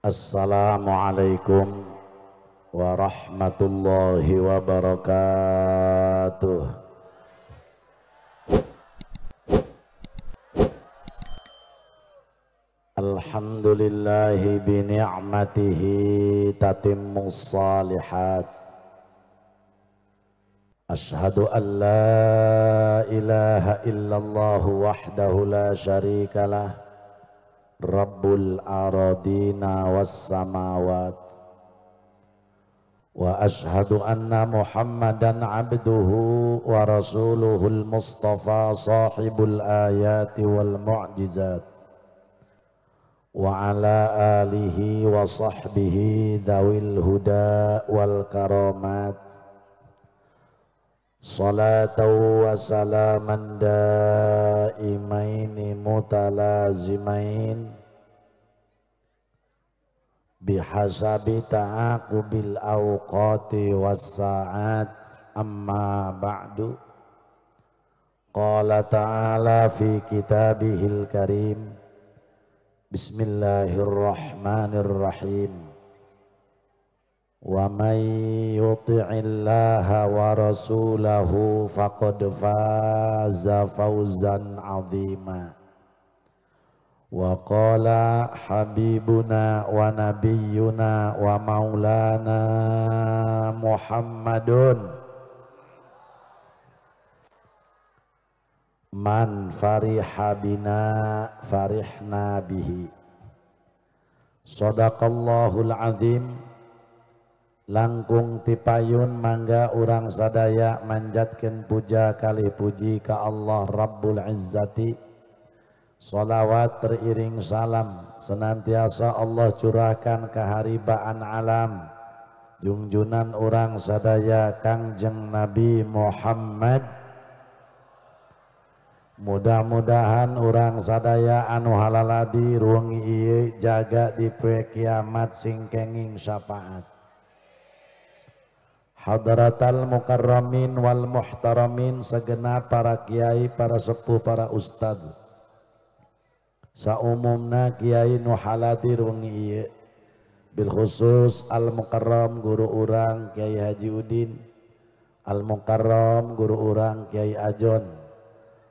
Assalamualaikum warahmatullahi wabarakatuh. Alhamdulillahi bi ni'matihi tatimmus salihat. Ashhadu an la ilaha illallah wahdahu la syarikalah, Rabbul aradina was samawat. Wa ashhadu anna Muhammadan abduhu wa rasuluhul mustafa sahibul ayati wal mu'jizat. Wa ala alihi wa sahbihi dhawil huda wal karamat. Salatan wa salaman daimaini mutalazimain bihasabi ta'aqubil awqati was sa'at. Amma ba'du. Qala ta'ala fi kitabihil karim. Bismillahirrahmanirrahim. Wa may yuti'illaha wa rasulahu faqad faza fawzan 'azima. Wa qala habibuna wa nabiyyuna wa maulana Muhammadun man fariha bina farihna bihi. Shadaqallahul azim. Langkung tipayun mangga urang sadaya manjatkeun puja kali puji ka Allah Rabbul Izzati. Salawat teriring salam senantiasa Allah curahkan keharibaan alam junjunan urang sadaya Kangjeng Nabi Muhammad. Mudah-mudahan urang sadaya anu halaladi ruang ieu jaga di poe kiamat sing kenging syafaat. Hadratal mukarramin wal muhtaramin, segenap para kiai, para sepuh, para ustad, saumumna kiai nu haladir wengi ieu, bil khusus al mukarram guru urang Kiai Haji Udin, al mukarram guru urang Kiai Ajon,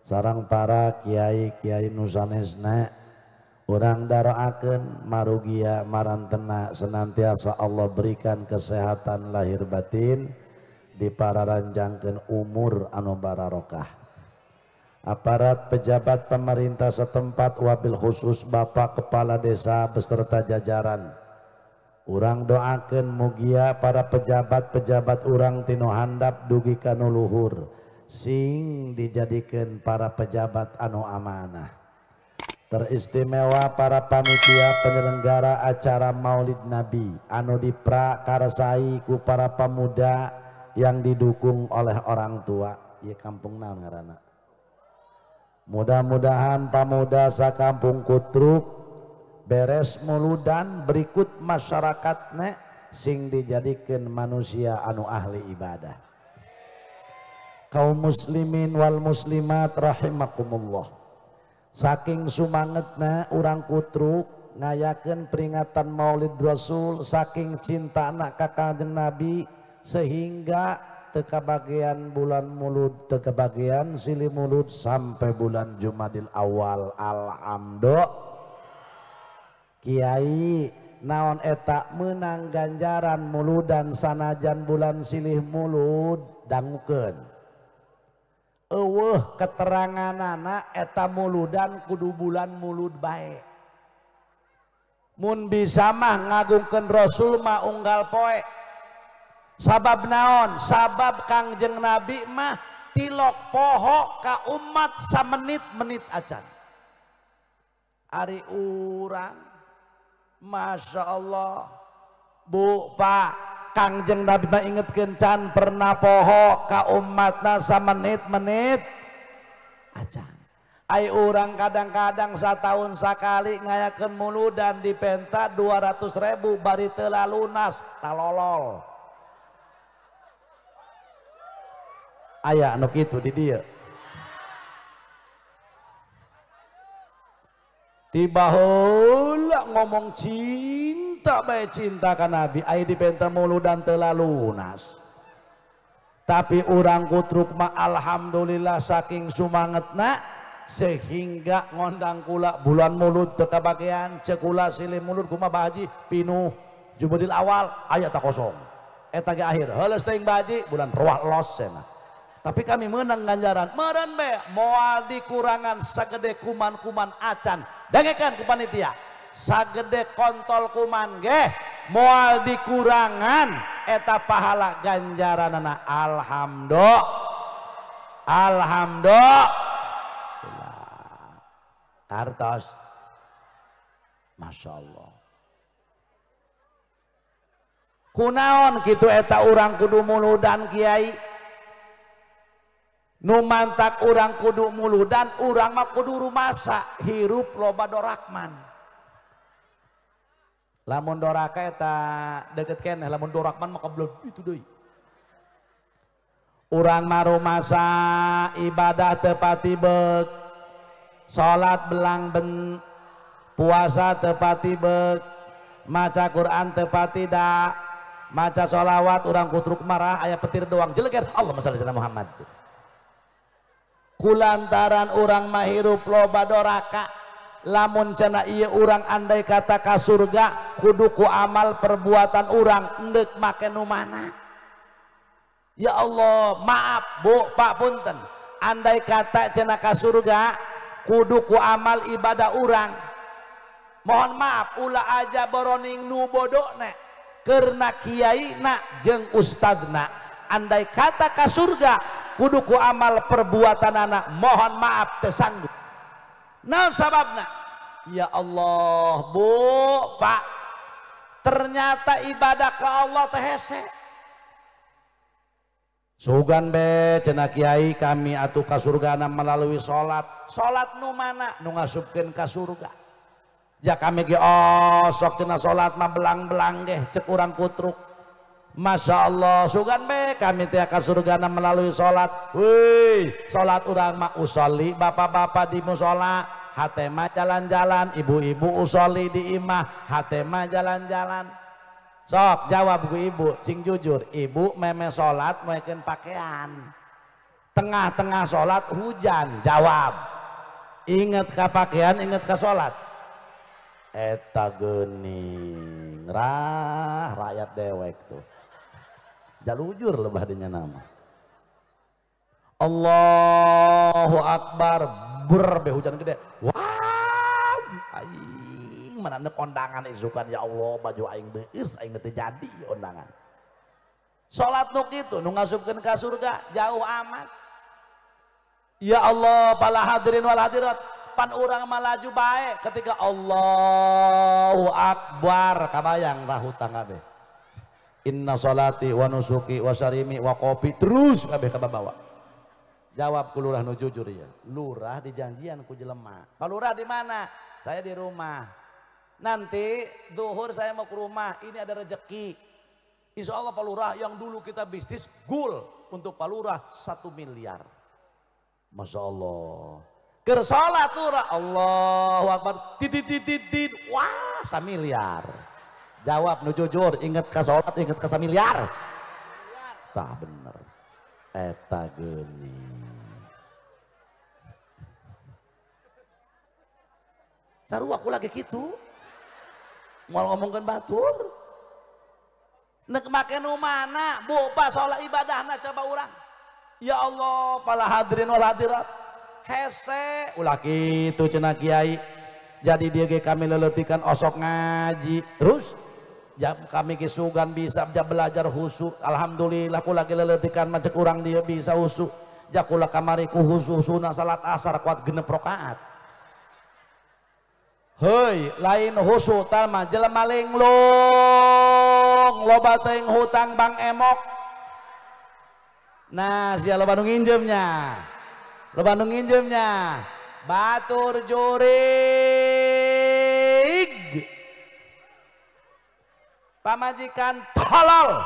sarang para kiai-kiai nu sanesna. Urang daroakeun marugia marantena senantiasa Allah berikan kesehatan lahir batin, dipararanjangkeun umur anu bararokah. Aparat pejabat pemerintah setempat wabil khusus Bapak Kepala Desa beserta jajaran, urang doakeun mugia para pejabat-pejabat urang tinu handap dugi ka nu luhur sing dijadikeun para pejabat anu amanah. Teristimewa para panitia penyelenggara acara Maulid Nabi anu diprakarsai ku para pemuda yang didukung oleh orang tua. Ieu kampung naon ngaranna? Mudah-mudahan pemuda sakampung Kutruk beres muludan berikut masyarakatna sing dijadikeun manusia anu ahli ibadah. Kaum muslimin wal muslimat rahimakumullah. Saking sumangetna urang Kutruk ngayakeun peringatan Maulid Rasul, saking cintana ka Kanjeng Nabi sehingga teu kabagian bulan Mulud, teu kabagian silih Mulud sampai bulan Jumadil Awal. Alhamdulillah. Kiai naon eta menang ganjaran muludan sanajan bulan silih Mulud dangukeun. Eueuh keteranganana eta muludan kudu bulan Mulud bae. Mun bisa mah ngagungkeun Rasul mah unggal poe. Sabab naon? Sabab Kangjeng Nabi mah tilok poho ka umat samenit-menit acan. Ari urang Masya Allah Bu Pak, Kangjeng Nabi mah ingetkeun can pernah poho ka umatna samenit-menit acan. Ai urang kadang-kadang satahun sakali ngayakeun muludan dipenta 200.000 bari teu lalunas talolol. Aya anu kitu di dieu. Tiba heula ngomong cinta Cinta bae cinta ka Nabi ai dipenta muludan teu lunas. Tapi urang kutruk mah alhamdulillah saking sumangetna sehingga ngondang kula bulan mulud teu kabagean ceuk kula silih mulud kumaha Bah Haji pinuh Jumadil awal aya tak kosong. Eta ge akhir heuleus teuing Bah Haji bulan ruah los cenah. Tapi kami menang ganjaran meureun be moal dikurangan sagede kuman-kuman acan. Dengekeun ku panitia. Sagede kontol kuman ge moal dikurangan eta pahala ganjaranana. Alhamdulillah. Alhamdulillah. Kartos. Masya Allah. Kunaon kitu eta urang kudu muludan kiai. Nu mantak urang kudu muludan, urang mah kudu rumasa hirup loba dorakman. Lamun doraka eta deket keneh, lamun dorakman mah kablod itu deui. Urang mah rumasa ibadah teu pati beuk, salat belang ben, puasa teu pati beuk, maca Quran teu pati da, maca sholawat urang kutruk marah aya petir doang jeleger Allahumma sholli ala Muhammad. Kulantaran urang mah hirup loba doraka, lamun cenah ieu urang andai kata ka surga kudu ku amal perbuatan urang endek make nu mana. Ya Allah, maaf Bu, Pak, punten, andai kata cenah ka surga kudu ku amal ibadah urang, mohon maaf ulah aja boroning nu bodona karena kiai na jeung ustadna, andai kata ka surga kudu ku amal perbuatan anak, mohon maaf teu sanggup. Naon sababna? Ya Allah, Bu, Pak, ternyata ibadah ke Allah teh hese. Sugan be cenah kiai kami atuh ka surgana melalui salat. Salat nu mana? Nu ngasupkeun ka surga. Ja kami ge osok cenah salat mah belang-belang ge cek urang kutruk. Masya Allah, sugan be kami teh ka surgana melalui salat. Wih, salat urang mah usolli, bapak-bapak di musola, hate mah jalan-jalan, ibu-ibu usolli di imah, hate mah jalan-jalan. Sok jawab ku ibu, cing jujur, ibu meme salat moekeun pakaian. Tengah-tengah salat hujan, jawab. Ingat ka pakaian, ingat ka salat. Eta geuning, rah rakyat dewek tuh. Jalujur lebah dinya nama. Allahu Akbar, ber hujan gede. Wow, aing mana nek kondangan isukan ya Allah baju aing beus aing teu jadi kondangan. Salat nu kitu nu ngasupkeun ka surga jauh amat. Ya Allah, para hadirin wal hadirat, pan urang mah laju bae ketika Allahu Akbar kabayang rahutang kabeh. Inna salati wa nusuki wa sarimi wa kopi terus kabeh kababawa. Jawab ku lurah nu jujur ya. Lurah dijanjian ku jelema. Pak lurah di mana? Saya di rumah. Nanti duhur saya mau ke rumah, ini ada rezeki. Insya Allah Pak Lurah yang dulu kita bisnis gul untuk Pak Lurah 1 miliar. Masya Allah. Keur salat lurah Allahu Akbar titit titit tit wah 1 miliar. Jawab nu jujur, inget ka salat, inget ka 1 miliar. Tah bener. Eta geuning. Sarua aku lagi kitu. Moal ngomongkeun batur. Nek make nu mana, Bu, Pak, salat ibadahna coba urang. Ya Allah, para hadirin wal hadirat. Hese ulah kitu cenah kiai. Jadi dia ge kami leletikan osok ngaji. Terus jam kami kisugan bisa jam belajar khusyuk. Alhamdulillah ku lagi leletikan macet urang dia bisa khusyuk. Jakula kamari ku khusyuk salat asar kuat 6 rakaat. Hei, lain khusyuk tal mah jelema linglung loba teuing hutang Bang Emok. Nah, sia loba nu nginjemnya. Loba nu nginjemnya. Batur jurig. Pamajikan tolol.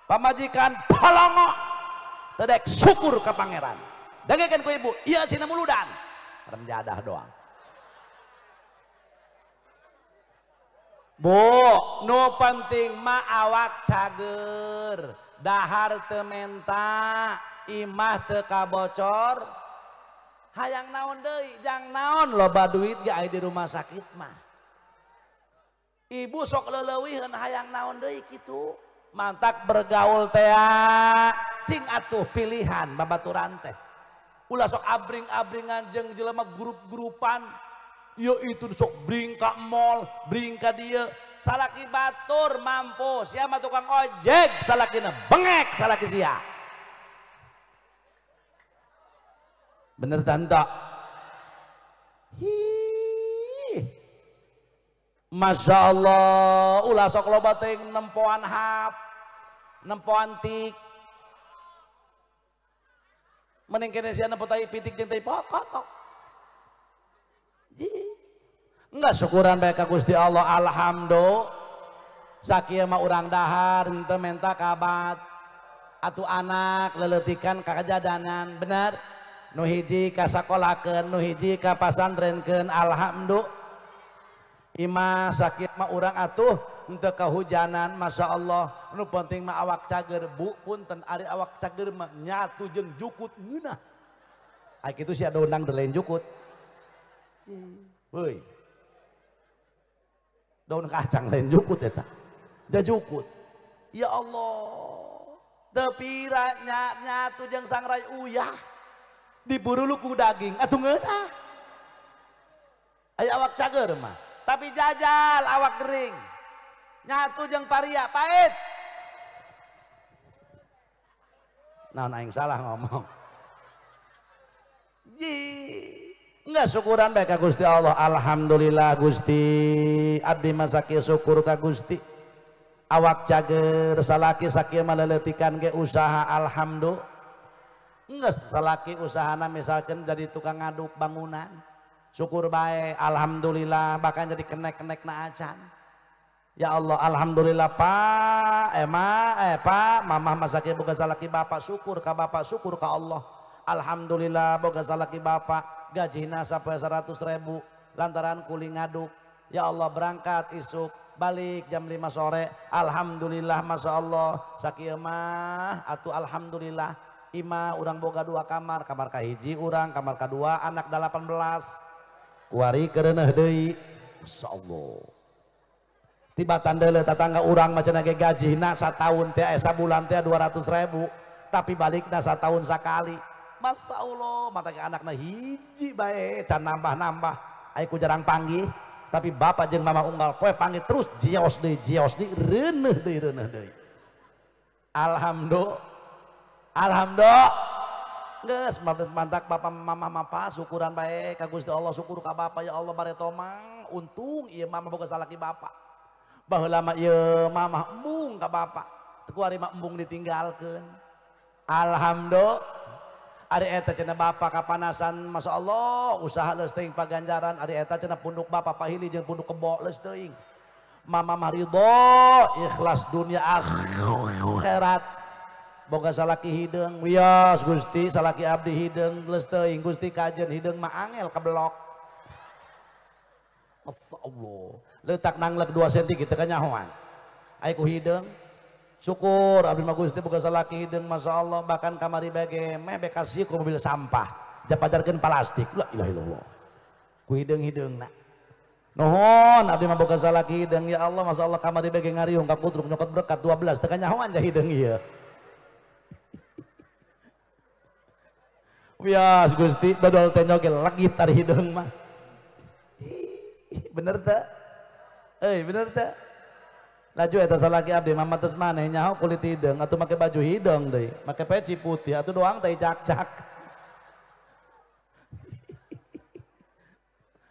Pamajikan polongo. Tedek syukur ka pangeran. Dengekeun ku ibu, ieu sina muludan. Remjadah doang. Bu, nu penting mah awak cager, dahar teu menta, imah teu kabocor. Hayang naon deui, jang naon loba duit ge aya di rumah sakit mah. Ibu sok leuleuwiheun hayang naon deui kitu. Mantak bergaul teh cing atuh pilihan babaturan teh. Ulah sok abring-abringan jeung jelema grup-grupan. Yo itu sok bring ka mall, bring ka dieu, salaki batur mampus, sia mah tukang ojek, salakina bengek salaki sia. Bener tante? Hi. Masya Allah, ulah sok loba teuing nempoan hap, nempoan tik. Mending kene sia nempo tai pitik jeung tai kotok. Enggak syukuran bae ka Gusti Allah, alhamdulillah. Sakieu mah urang dahar henteu menta kabat. Atuh anak leleutikan kakajadanan, bener? Nu hiji ka sakolakeun, nu hiji ka pasantrenkeun, alhamdulillah. Imah sakieu mah urang atuh henteu kahujanan, Masya Allah. Nu penting mah awak cager, bu punten ari awak cager mah nyatu jeung jukut ngeunah. Ai kitu sia undang lain jukut. Heuy. Daun kacang lain jukut eta. Da jukut. Ya Allah. Teu pira nyatu jeung sangrai uyah. Diburu ku daging atuh ngeunah. Aya awak cager mah, tapi jajal awak kering. Nyatu jeung paria pahit. Naon aing salah ngomong. Ji. Enggak syukuran bae ka Gusti Allah. Alhamdulillah Gusti, abdi mah sakieu syukur ka Gusti. Awak cager, salaki sakieu mah leleutikan ge usaha, alhamdulillah. Enggak salaki usahana misalkan jadi tukang ngaduk bangunan. Syukur bae, alhamdulillah, bahkan jadi kenek-kenek na acan. Ya Allah, alhamdulillah Pak, Pak, mamah mah sakieu boga salaki bapak, syukur ka bapak, syukur ka Allah. Alhamdulillah boga salaki bapak, gajina sampai 100.000 lantaran kuli ngaduk. Ya Allah, berangkat isuk balik jam 5 sore, alhamdulillah Masya Allah. Sakieu mah atuh alhamdulillah. Imah urang boga 2 kamar, kamar kahiji urang, kamar kadua anak 18 kuari kereneh deui. Masya Allah. Tiba tandele tetangga urang mah cenah ge gajina sataun teh sabulan teh 200.000, tapi balikna sataun sakali. Masya Allah, mata ke anakna hiji bae can nambah-nambah. Ai ku jarang panggih, tapi bapak jeung mama unggal poe panggih terus jios deui, reuneuh deui, reuneuh deui. Alhamdulillah. Alhamdulillah. Geus mantak bapak mama mapa syukuran bae ka Gusti Allah, syukur ka bapak ya Allah bare tomang, untung ieu mama boga salaki bapak. Baheula mah ieu mama embung ka bapak. Teu ku ari mah embung ditinggalkeun. Alhamdulillah. Ari eta cenah bapak kapanasan, Masya Allah, usaha leus teuing paganjaran. Ari eta cenah punduk bapak pahili jeung punduk kebo leus teuing. Mama mah ridho, ikhlas dunia akhirat. Boga salaki hideung, wios Gusti, salaki abdi hideung leus teuing Gusti kajen hideung mah angel kebelok. Masya Allah. Letak nanglek 2 cm kitu kanyahoan. Ai ku hideung. Syukur abdi mah Gusti boga salaki hideung Masya Allah, bahkan kamari bage meh bekasi ku mobil sampah japajarkeun plastik. La ilaha illallah. Ku hideung-hideungna. Nuhun abdi mah boga salaki hideung ya Allah, Masya Allah kamari bage ngariung ka kutruk nyokot berkat 12 teu kanyahoan ja hideung ieu. Wias Gusti dodol teh nyoge legit ari hideung mah. Bener teu? Euy bener teu? Laju eta salaki abdi mama tes maneh nyaho kulit hideung atuh make baju hideung deui, make peci putih atuh doang teh cak-cak.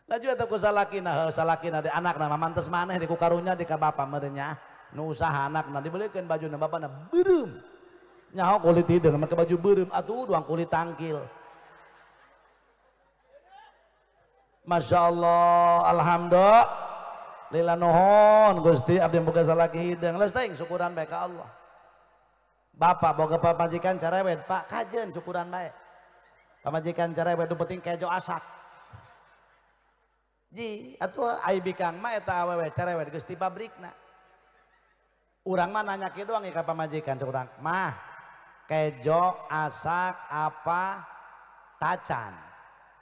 Laju eta ku salakina, heuh salakina de anakna mama tes maneh di ku karunya di ka bapa meureun nya. Nu usaha anakna dibelikeun bajuna bapana beureum. Nyaho kulit hideung make baju beureum atuh doang kulit tangkil. Masya Allah, alhamdulillah. Lila nuhun Gusti abdi boga salaki hideung. Leus teuing syukuran bae ka Allah. Bapak boga pamajikan cerewet, Pak kajen syukuran bae. Pamajikan cerewet nu penting kejo asak. Ji, atuh ai bikang mah eta awewe cerewet geus ti pabrikna. Urang mah nanya kieu doang ka pamajikan cek urang, "Mah, kejo asak apa tacan?"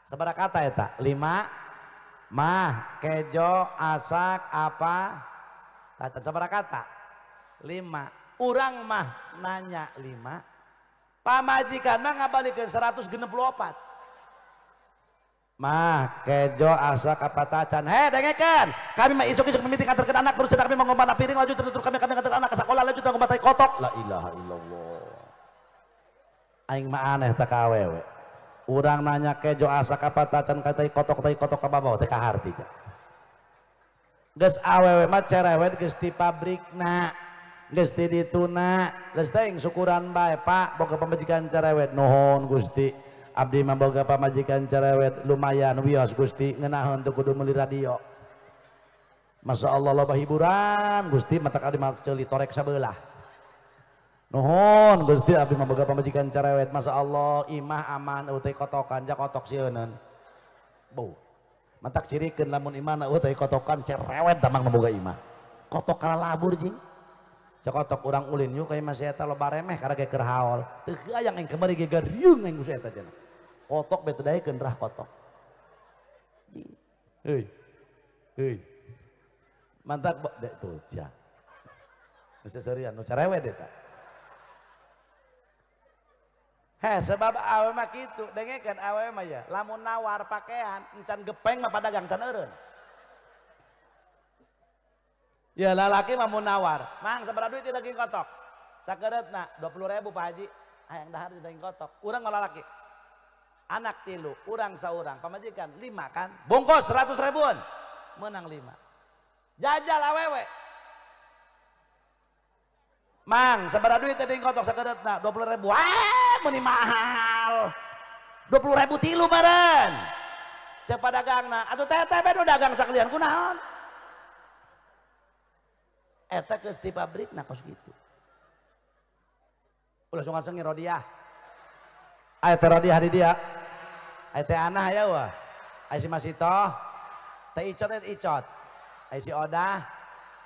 Sabaraha kata eta? 5. Mah, kejo asak apa tacan? Sabaraha kata? 5. Urang mah nanya 5. Pamajikan mah ngabalikeun 164. Mah kejo asak apa tacan. Hei dengekeun, kami mah isuk-isuk mimiti nganterkeun anak terus kami mau ngombana piring lanjut terus kami nganter anak ke sekolah lanjut ngombat tai kotok. La ilaha illallah. Aing mah aneh teh ka awewe. Urang nanya kejo asak apa tacan ka tai kotok ka babawa teh kaharti. Geus awewe mah cerewet geus ti pabrikna. Geus ti dituna, geus teuing syukuran bae Pak boga pamajikan cerewet. Nuhun Gusti. Abdi mah boga pamajikan cerewet lumayan wios Gusti ngeunaheun teu kudu meuli radio. Masya Allah loba hiburan Gusti matak abdi mah ceuli torek sabelah. Nuhun Gusti abdi mah boga pamajikan cerewet Masya Allah imah aman eueuh teh kotokan ja kotok sieuneun. Beuh. Matak cirikeun lamun imahna eueuh teh kotokan cerewet damang mah boga imah. Kotok kalalabur jing. Cekotok urang ulin yuk kayak masih eta loba remeh karena ge keur haol. Teu hayang aing kamari ge gariung aing ku eta cenah. Kotok bete daekeun rah kotok. Heuy. Heuy. Mantap dek tuh sia. Geus serian nu cerewet eta. Heh sebab awe mah kitu, dengekeun awe mah ya, lamun nawar pakaian encan gepeng mah padagang can eureun. Ya lalaki mah mun nawar, mang sabaraha duit daging kotok? Sakeureutna 20.000 Pak Haji. Hayang dahar daging kotok. Urang mah lalaki. Anak 3, urang saurang, pamajikan 5 kan? Bungkus 100 ribuan. Menang 5. Jajal awewe. Mang, sabaraha duit daging kotok sakeureutna? 20.000. Ah, meuni mahal. 20.000 tilu meureun. Ceuk padagangna, atuh teteh bae nu dagang sakalian kunaon? Eta geus di pabrikna kos kitu. Ulah sungkan sengir rodiah. Aya teh rodiah di dia. Aya teh anah aya wah. Aya si Masitoh, teh Icot teh Icot. Aya si Odah,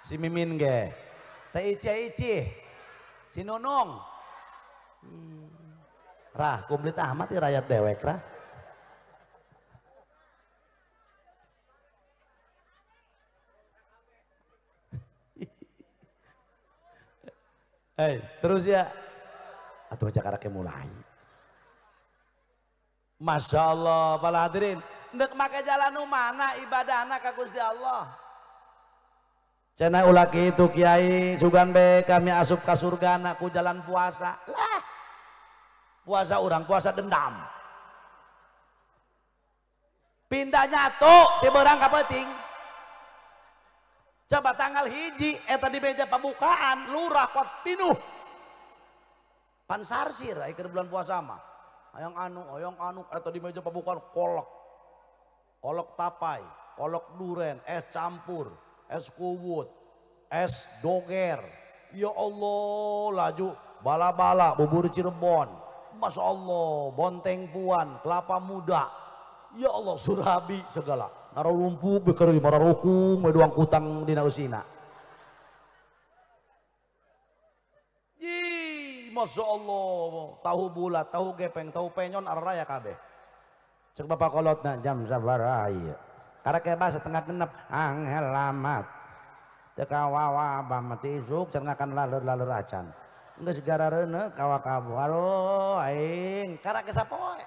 si Mimin ge. Teh Ici Ici. Si Nunung. Rah komplit amat ya rakyat dewek rah. Hei, terus ya. Atuh aja karake mulai. Masya Allah, para hadirin. Ndek make jalan nu mana ibadahna ka Gusti Allah. Cenah ulah kitu kiai, sugan be kami asup ka surgana ku jalan puasa. Lah. Puasa urang puasa dendam. Pindah nyatu ti beurang ka peuting. Coba tanggal 1 eta di meja pembukaan lurah kuat pinuh. Pansarsir ai keur bulan puasa mah. Hayang anu eta di meja pembukaan kolak. Kolak tapai, kolak duren, es campur, es kuwut, es doger. Ya Allah, laju bala-bala bubur Cirebon. Masya Allah, bonteng puan, kelapa muda. Ya Allah, surabi segala. Nararumpuk bekerja mararukung meduang kutang dina usina. Ih, Masya Allah, tahu bulat, tahu gepeng, tahu penyon araya kabeh. Cek bapak kolotna jam sabaraha ieu. Karek bahasa setengah genep angel amat. Teu kawawa abah mah ti isuk cengakan laleur-laleur acan. Geus garareuneu kawakabu. Aduh aing karek sapoe.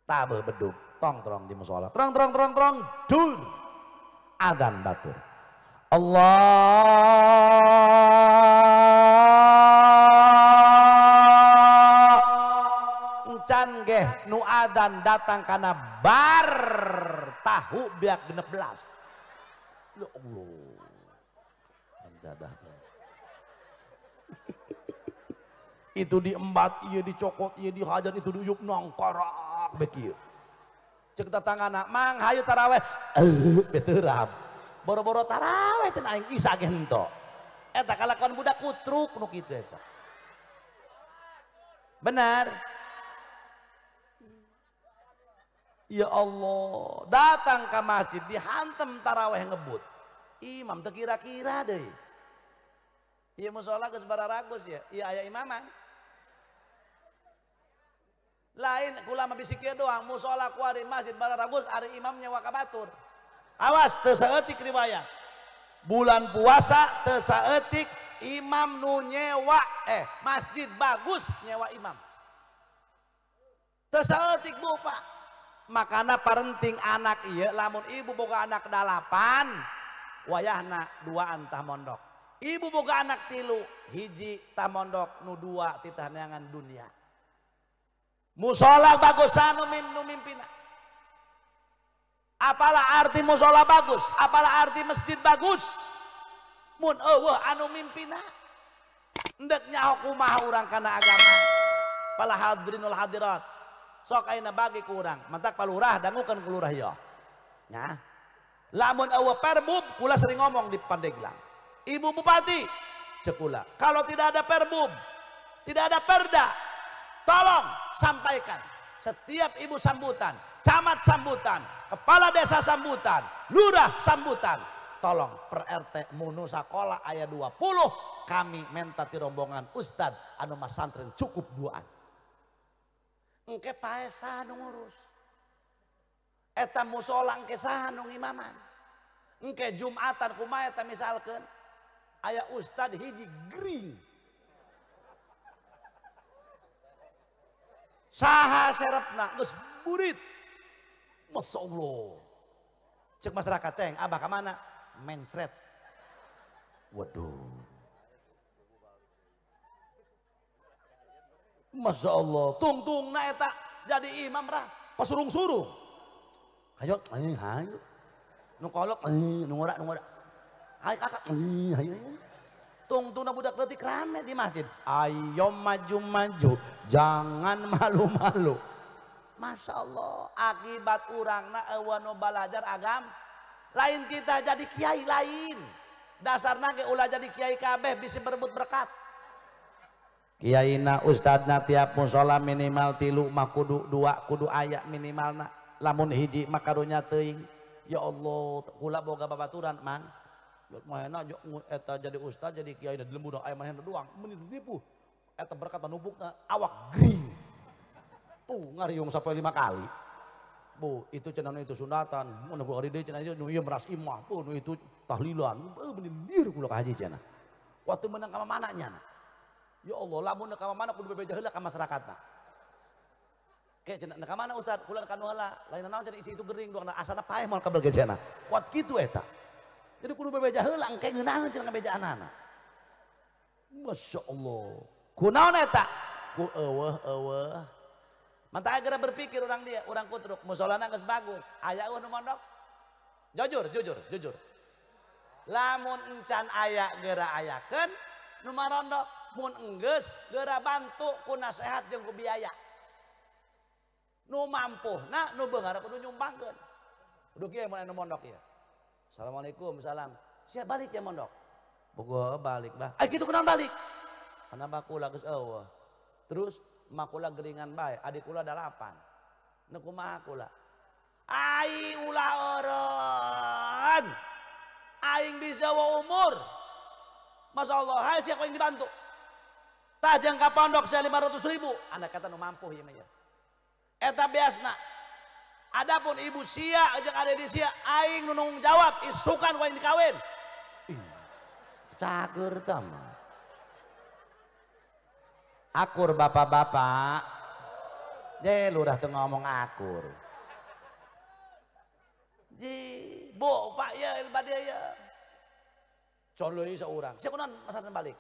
Tabeuh bedug. Tong trong di musola, trong trong trong trong, dur, adzan batur. Allah encan geh nu adzan datang karena bar tahu biak 16. Ya Allah, dadah. Itu diembat, iya dicokot, iya dihajar, itu diuyup nangkarak bekieu. Cek tetanggana, mang hayu taraweh, beterap. Boro-boro taraweh cenah aing isa ge henteu. Eta kalakuan budak kutruk nu kitu eta. Benar. Ya Allah, datang ke masjid dihantem taraweh ngebut. Imam teu kira-kira deui. Ieu musola geus bararagus ya, ieu aya imaman. Lain kula mah bisi kieu doang, musola kuari masjid bararagus ari imam nyewa ka batur. Awas teu saeutik riwayat. Bulan puasa teu saeutik imam nu nyewa masjid bagus nyewa imam. Teu saeutik Bu Pak. Makana parenting anak ieu lamun ibu boga anak 8 wayahna 2 tah mondok. Ibu boga anak 3 hiji tah mondok nu 2 titah neangan dunia. Musola bagus anu nu mimpina. Apalah arti musola bagus, apalah arti masjid bagus mun eueuh anu mimpina. Endek nyaho kumaha urang kana agama. Pala hadirinul hadirat. Sok ayeuna bagi ku urang, mantak palurah dangukeun ku lurah ieu. Nya. Lamun eueuh perbub kula sering ngomong di Pandeglang. Ibu bupati ceuk kula, kalau tidak ada perbub, tidak ada perda, tolong sampaikan setiap ibu sambutan, camat sambutan, kepala desa sambutan, lurah sambutan, tolong per RT munu sakola aya 20 kami menta ti rombongan ustad anu masantren cukup 2an. Engke pae saha nu ngurus. Eta musola engke saha nu ngimaman. Engke Jumatan kumaha eta misalkeun aya ustad hiji gering. Saha serepna geus burit. Masya Allah. Cek masyarakat ceng, abah ka mana? Mencret. Waduh. Masya Allah, tungtungna eta jadi imam rah, pasurung-surung. Ayo, ayo, ayo. Nu kolok, nu ngora, nu ngora. Ayo kakak, ayo, ayo. Tungtungna budak leutik rame di masjid. Ayo maju-maju, jangan malu-malu. Masya Allah, akibat urangna eueuh nu balajar agam, lain kita jadi kiai lain. Dasarna ge ulah jadi kiai kabeh bisi berebut berkat. Kiaina ustadna tiap musola minimal 3 mah kudu 2 kudu aya minimalna. Lamun hiji mah karunya teuing. Ya Allah, kula boga babaturan mang. Manehna eta jadi ustad jadi kiai da di lembur aya manehna doang meuni ripuh. Eta berkat numpukna awak gering. Tuh ngariung sampai 5 kali. Bu, itu cenah itu sunatan, mun bu ari deui cenah nu ieu meras imah, bu nu itu tahlilan. Beuni lieur kula ka haji cenah. Waktu menang ka mana nya. Ya Allah, lamun ka mana kudu bebeja heula ka masyarakatna. Ke cenah ka mana ustad? Kula ka nu heula. Lain naon cenah isi itu gering doang asana paeh moal kabel ge cenah. Kuat kitu eta. Jadi kudu bebeja heula engke ngeunaheun cenah ngabejaanana. Masya Allah. Kunaon eta? Ku eueuh-eueuh. Mantap agar berpikir orang dia, orang kutruk, musolana geus bagus, aya eueuh nu mondok. Jujur, jujur, jujur. Lamun encan aya geura ayakeun nu marondok, mun enggeus geura bantu ku nasehat jeung ku biaya. Nu mampuhna nu beunghar kudu nyumbangkeun. Kudu kieu mun anu mondok ieu. Assalamualaikum, salam. Siap balik ya mondok. Bogo balik bah. Ai kitu kunaon balik? Kenapa kula geus eueuh. Terus makula geringan bae, adik kula 8. Nu kumaha kula? Ai ulah eureun. Aing bisa wa umur. Masya Allah, hai siapa yang dibantu? Tajang ka pondok saya 500.000. Anda kata nu mampu ieu mah ya. Eta biasna. Adapun ibu sia jeung ade di sia aing nu nanggung jawab isukan ku aing dikawin. Cager tah mah. Akur bapak-bapak. Je lurah teu ngomong akur. Ji, bu, pak ya, bade ya. Coloi seorang. Sia kunaon masantren balik?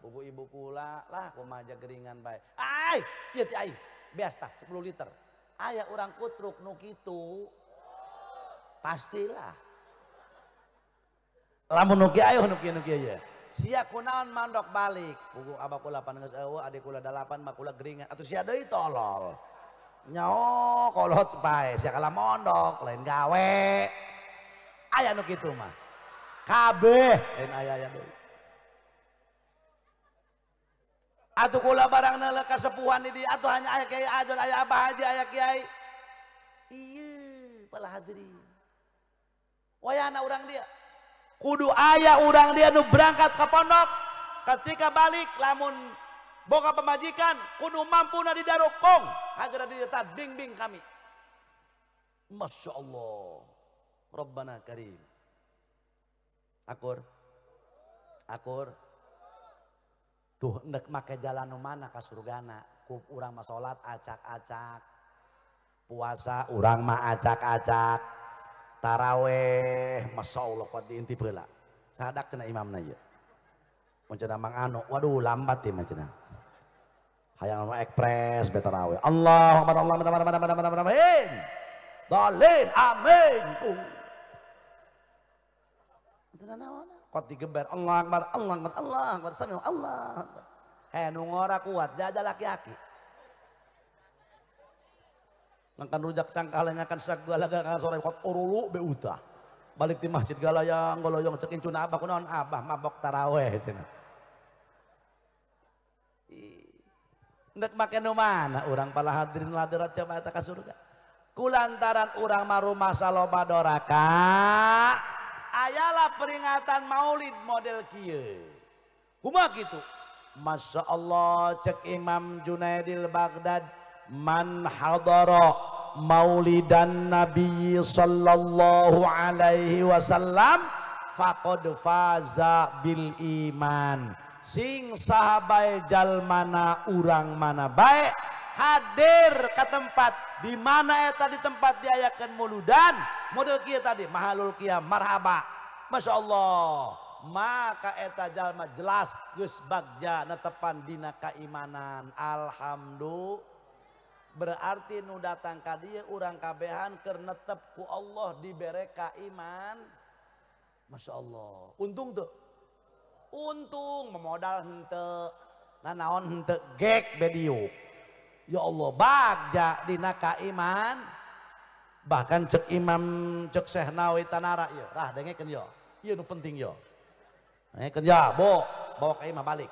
Bubu ibu kula lah kumaha geringan bae. Ai, ieu ti ai. Beas tah 10 liter. Aya urang kutruk nu kitu. Pastilah. Lamun nu kieu ayo nu kieu nu kieu ye. Sia kunaon mandok balik. Buku abah kula pan geus eueuh, adik kula 8, mak kula geringan. Atuh sia deui tolol. Nyao kolot bae sia kalah mondok lain gawe. Aya nu kitu mah. Kabeh lain aya-aya deui. Atuh kula barang neuleuh kasepuhan di dieu atuh hanya aya kiai ajon aya abah haji aya kiai. Iya para hadirin. Wayahna urang dia. Kudu aya urang dia nu berangkat ke pondok. Ketika balik lamun boga pemajikan kudu mampuna di darokong agar di bimbing kami. Masya Allah. Rabbana karim. Akur. Akur. Tuh ndek make jalan nu mana ka surgana. Ku urang mah salat acak-acak. Puasa urang mah acak-acak. Taraweh Masya Allah kuat diintip heula. Sadak cenah imamna ieu. Mun cenah Mang Anu, waduh lambat ieu mah cenah. Hayang anu ekspres be taraweh. Allahu akbar Allahu akbar akbar akbar amin. Dalin amin. Cenah naon? Kuat digeber Allah akbar Allah akbar Allah akbar samil Allah akbar. Heh nu ngora kuat jaja laki-laki. Ngangkan rujak cangkal ngakan sagala kan sore kuat orulu be utah. Balik di masjid galayang goloyong cekin cuna abah kunaon abah mabok taraweh cenah. Ndek make nu mana urang pala hadirin hadirat coba eta ka surga. Kulantaran urang mah rumasa loba doraka, ayalah peringatan maulid model kieu. Kumaha kitu? Masya Allah cek Imam Junaidil Baghdad, man hadara maulidan Nabi sallallahu alaihi wasallam faqad faza bil iman. Sing sahabai jalmana urang mana bae hadir ke tempat di mana eta di tempat diayakeun muludan model kieu tadi mahalul qiyam marhaba. Masya Allah, maka eta jalma jelas geus bagja netepan dina keimanan. Alhamdulillah. Berarti nu datang ka dieu urang kabehan keur netep ku Allah dibere kaiman. Masya Allah. Untung tuh. Untung memodal henteu. Nanaon henteu gek bediuk. Ya Allah bagja dina kaiman. Bahkan cek Imam cek Syekh Nawawi Tanara ieu, rah dengekeun yo. Ieu nu penting yo. Dengekeun ya, bo, bawa ka imah balik.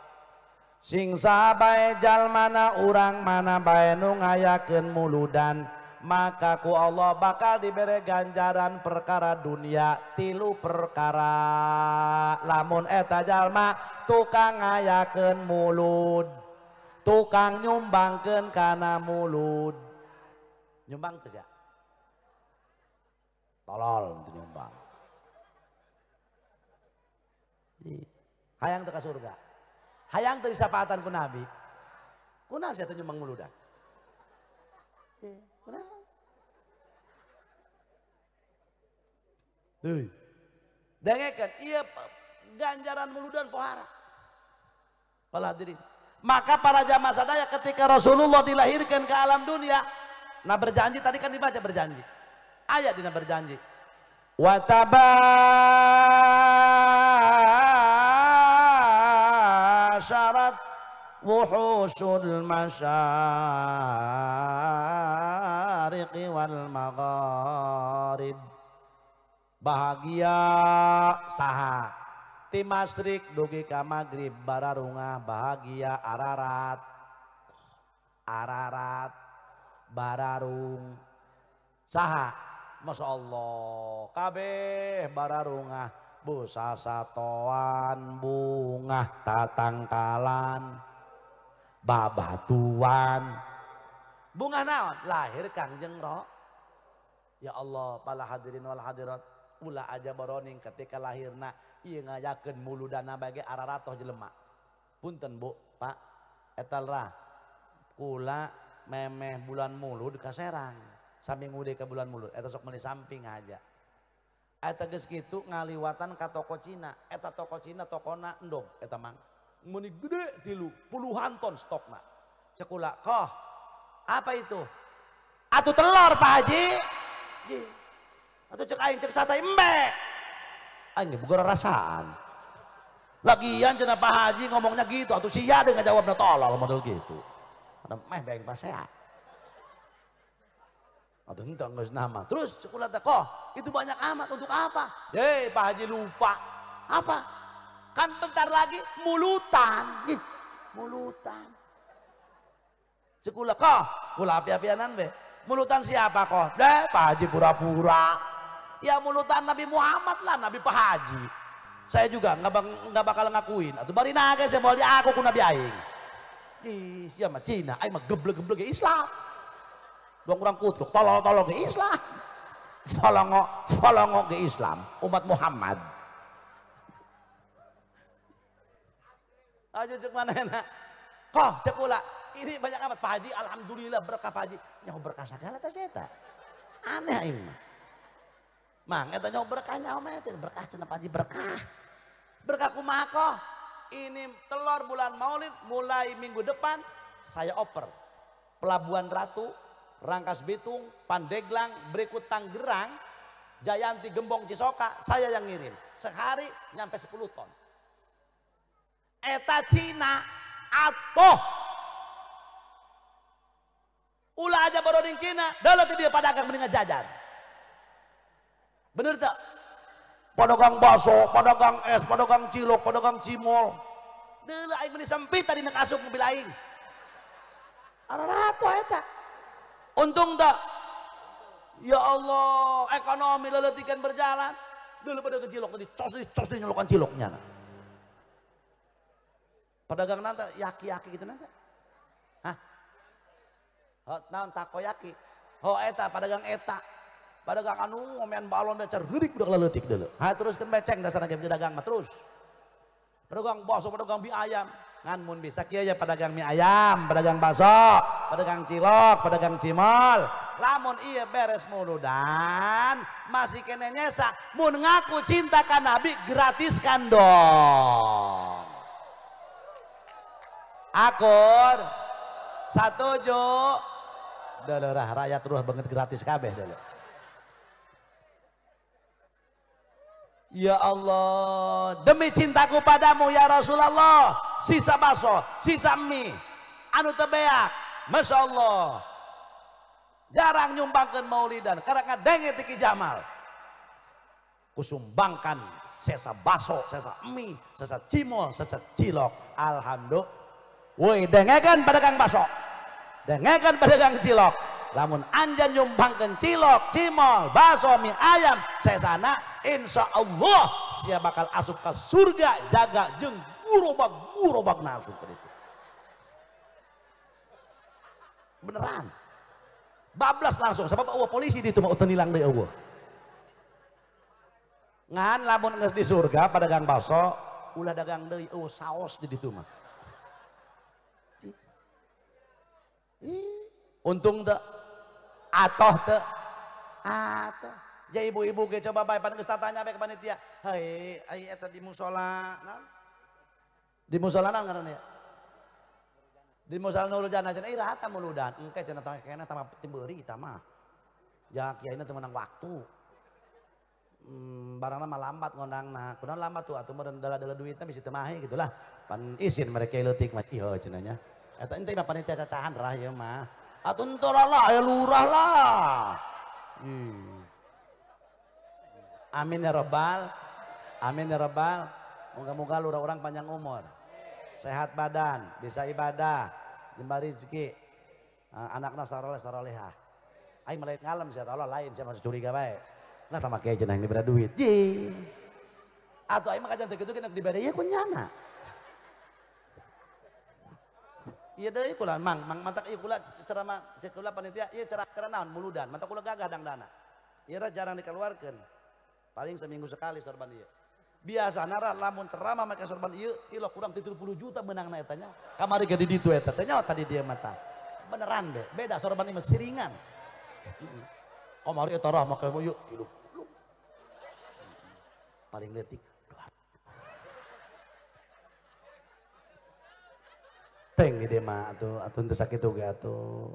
Sing sahabae jalmana urang mana bae nu ngayakeun muludan, maka ku Allah bakal dibere ganjaran perkara dunia tilu perkara. Lamun eta jalma tukang ngayakeun mulud, tukang nyumbangkeun kana mulud. Nyumbang teh sia? Tolol itu nyumbang. Hayang teu ka surga. Hayang teu disapaatan ku Nabi. Kunaon sia teu nyumbang muludan? Kunaon? Heuy. Dengekeun ieu ganjaran muludan pohara. Para hadirin. Maka para jamaah sadaya ketika Rasulullah dilahirkan ke alam dunia, nah berjanji tadi kan dibaca berjanji. Ayat dina berjanji. Wa tabasharat wuhusul masyariqi wal magharib. Bahagia saha ti masrik dugi ka magrib bararungah bahagia ararat ararat bararung saha. Masya Allah kabeh bararungah busasatoan bungah tatangkalan babatuan bunga naon lahir Kangjeng Ro. Ya Allah para hadirin wal hadirat, ulah aja baroning ketika lahirna ieu ngayakeun muludana bage araratoh jelema. Punten Bu, Pak, eta rah kula memeh bulan mulud ka Serang. Sami ngude ke bulan mulud eta sok meuli samping aja. Eta geus kitu ngaliwatan ka toko Cina, eta toko Cina tokona endog eta mang. Meuni gede tilu puluhan ton stokna. Cek kula, "Koh, apa itu?" "Atuh telur Pak Haji." Atuh cek aing cek sate embe. Aing ge boga rasaan. Lagian cenah Pak Haji ngomongnya gitu, atuh sia deui ngajawabna tolol model gitu. Ada meh baeng pasea. Atau entah geus nama. Terus cek kula teh, "Koh, itu banyak amat untuk apa?" "Hei, Pak Haji lupa." "Apa?" "Kan bentar lagi mulutan." Ih, mulutan. Cek kula, "Koh, kula api-apianan be. Mulutan siapa kok? Deh Pak Haji pura-pura. Ya mulutan Nabi Muhammad lah, Nabi Pak Haji. Saya juga nggak bakal ngakuin. Atuh bari naga saya mau aku ku Nabi aing. Ih, sia mah Cina, aing mah geblek-geblek Islam. Dua kurang kutruk, tolol-tolol ke Islam. Folongo ke Islam, umat Muhammad. Aja cek mana enak. Kok cek pula. Ini banyak amat Pak Haji, alhamdulillah berkah Pak Haji. Nyaho berkah sagala teh eta. Aneh aing mah. Mang eta nyaho berkah nyaho mah berkah cenah Pak Haji berkah. Berkah kumaha kok? Ini telur bulan Maulid mulai minggu depan saya oper. Pelabuhan Ratu, Rangkas Bitung, Pandeglang, berikut Tangerang, Jayanti, Gembong, Cisoka, saya yang ngirim. Sehari nyampe 10 ton. Eta Cina atuh ulah aja boroding Cina, dalam dia pedagang mendingan jajan. Bener tak? Pedagang bakso, pedagang es, pedagang cilok, pedagang cimol. Deuleu aing meni sempit tadi nek asup mobil aing. Ararato eta. Untung tak? Ya Allah, ekonomi leletikan berjalan. Deuleu pedagang cilok tadi cos di nyolokan ciloknya. Pedagang nanti yaki-yaki gitu nanti. Hah? Ho, naon takoyaki. Ho eta pedagang eta. Pedagang anu ngomean balon becer reudik budak leutik deuleu. Ha teruskeun beceng dasarna ge dagang mah terus. Pedagang bakso, pedagang mie ayam. Ngan mun bisa kieu ya pedagang mie ayam, pedagang bakso, pedagang cilok, pedagang cimol. Lamun ieu beres muludan masih kene nyesa mun ngaku cinta ka Nabi gratiskan dong. Akur satuju. Daerah rakyat terus banget gratis kabeh dulu. Ya Allah, demi cintaku padamu ya Rasulullah, sisa bakso, sisa mie, anu tebeak, Masya Allah. Jarang nyumbangkan maulidan, karena ngadenge tiki Jamal. Kusumbangkan sesa bakso, sesa mie, sesa cimol, sesa cilok. Alhamdulillah. Woi, dengekan pedagang bakso, dengekan pedagang cilok. Lamun anjan nyumbangkan cilok, cimol, bakso, mie ayam, sesana, insya Allah sia bakal asup ke surga jaga jeung gurobak nasup ke itu. Beneran. Bablas langsung sebab eueuh polisi di itu mah teu nilang deui eueuh. Ngan lamun geus di surga pedagang bakso ulah dagang deui eueuh saos di ditu mah. Untung teu atoh teu atoh. Ja ibu-ibu ge coba bae pan geus tatanya bae ke panitia. Hei, ai eta di musola naon? Di musola naon ngaranna ya? Di musola Nurul Jannah cenah iraha ta muludan. Engke cenah tong keneh tah timbeuri eta mah. Ya kiaina teu meunang waktu. Barangna mah lambat ngondangna. Kunaon lambat tuh atuh meureun dala-dala duitna bisi teu mahe gitulah. Pan isin mereka leutik mah ieu cenah nya. Eta ente mah panitia cacahan rah ieu mah. Atuh henteu lah aya lurah lah. Amin ya robbal. Amin ya robbal. Moga-moga lurah orang panjang umur. Sehat badan, bisa ibadah, jembar rezeki. Anakna saroleh sarolehah. Aing mah lain ngalem sia Allah lain sia masih curiga bae. Lah tambah kiai cenah dibere duit. Ji. Atuh aing mah kajan teu kitu kena dibere ieu ku nyana. Iya deui kula mang mang mantak ieu kula ceramah cek kula panitia ieu cara naon muludan mantak kula gagah dangdana. Ieu jarang dikeluarkeun. Paling seminggu sekali sorban ieu. Biasana ra lamun ceramah make sorban ieu tilok kurang 30 juta meunangna eta nya. Kamari ge di ditu eta teh nya tadi dia mata. Beneran deh, beda sorban ieu mah siringan. Kamari eta rah make ieu 30. Paling leutik teng gede mah atuh atuh teu sakitu ge atuh.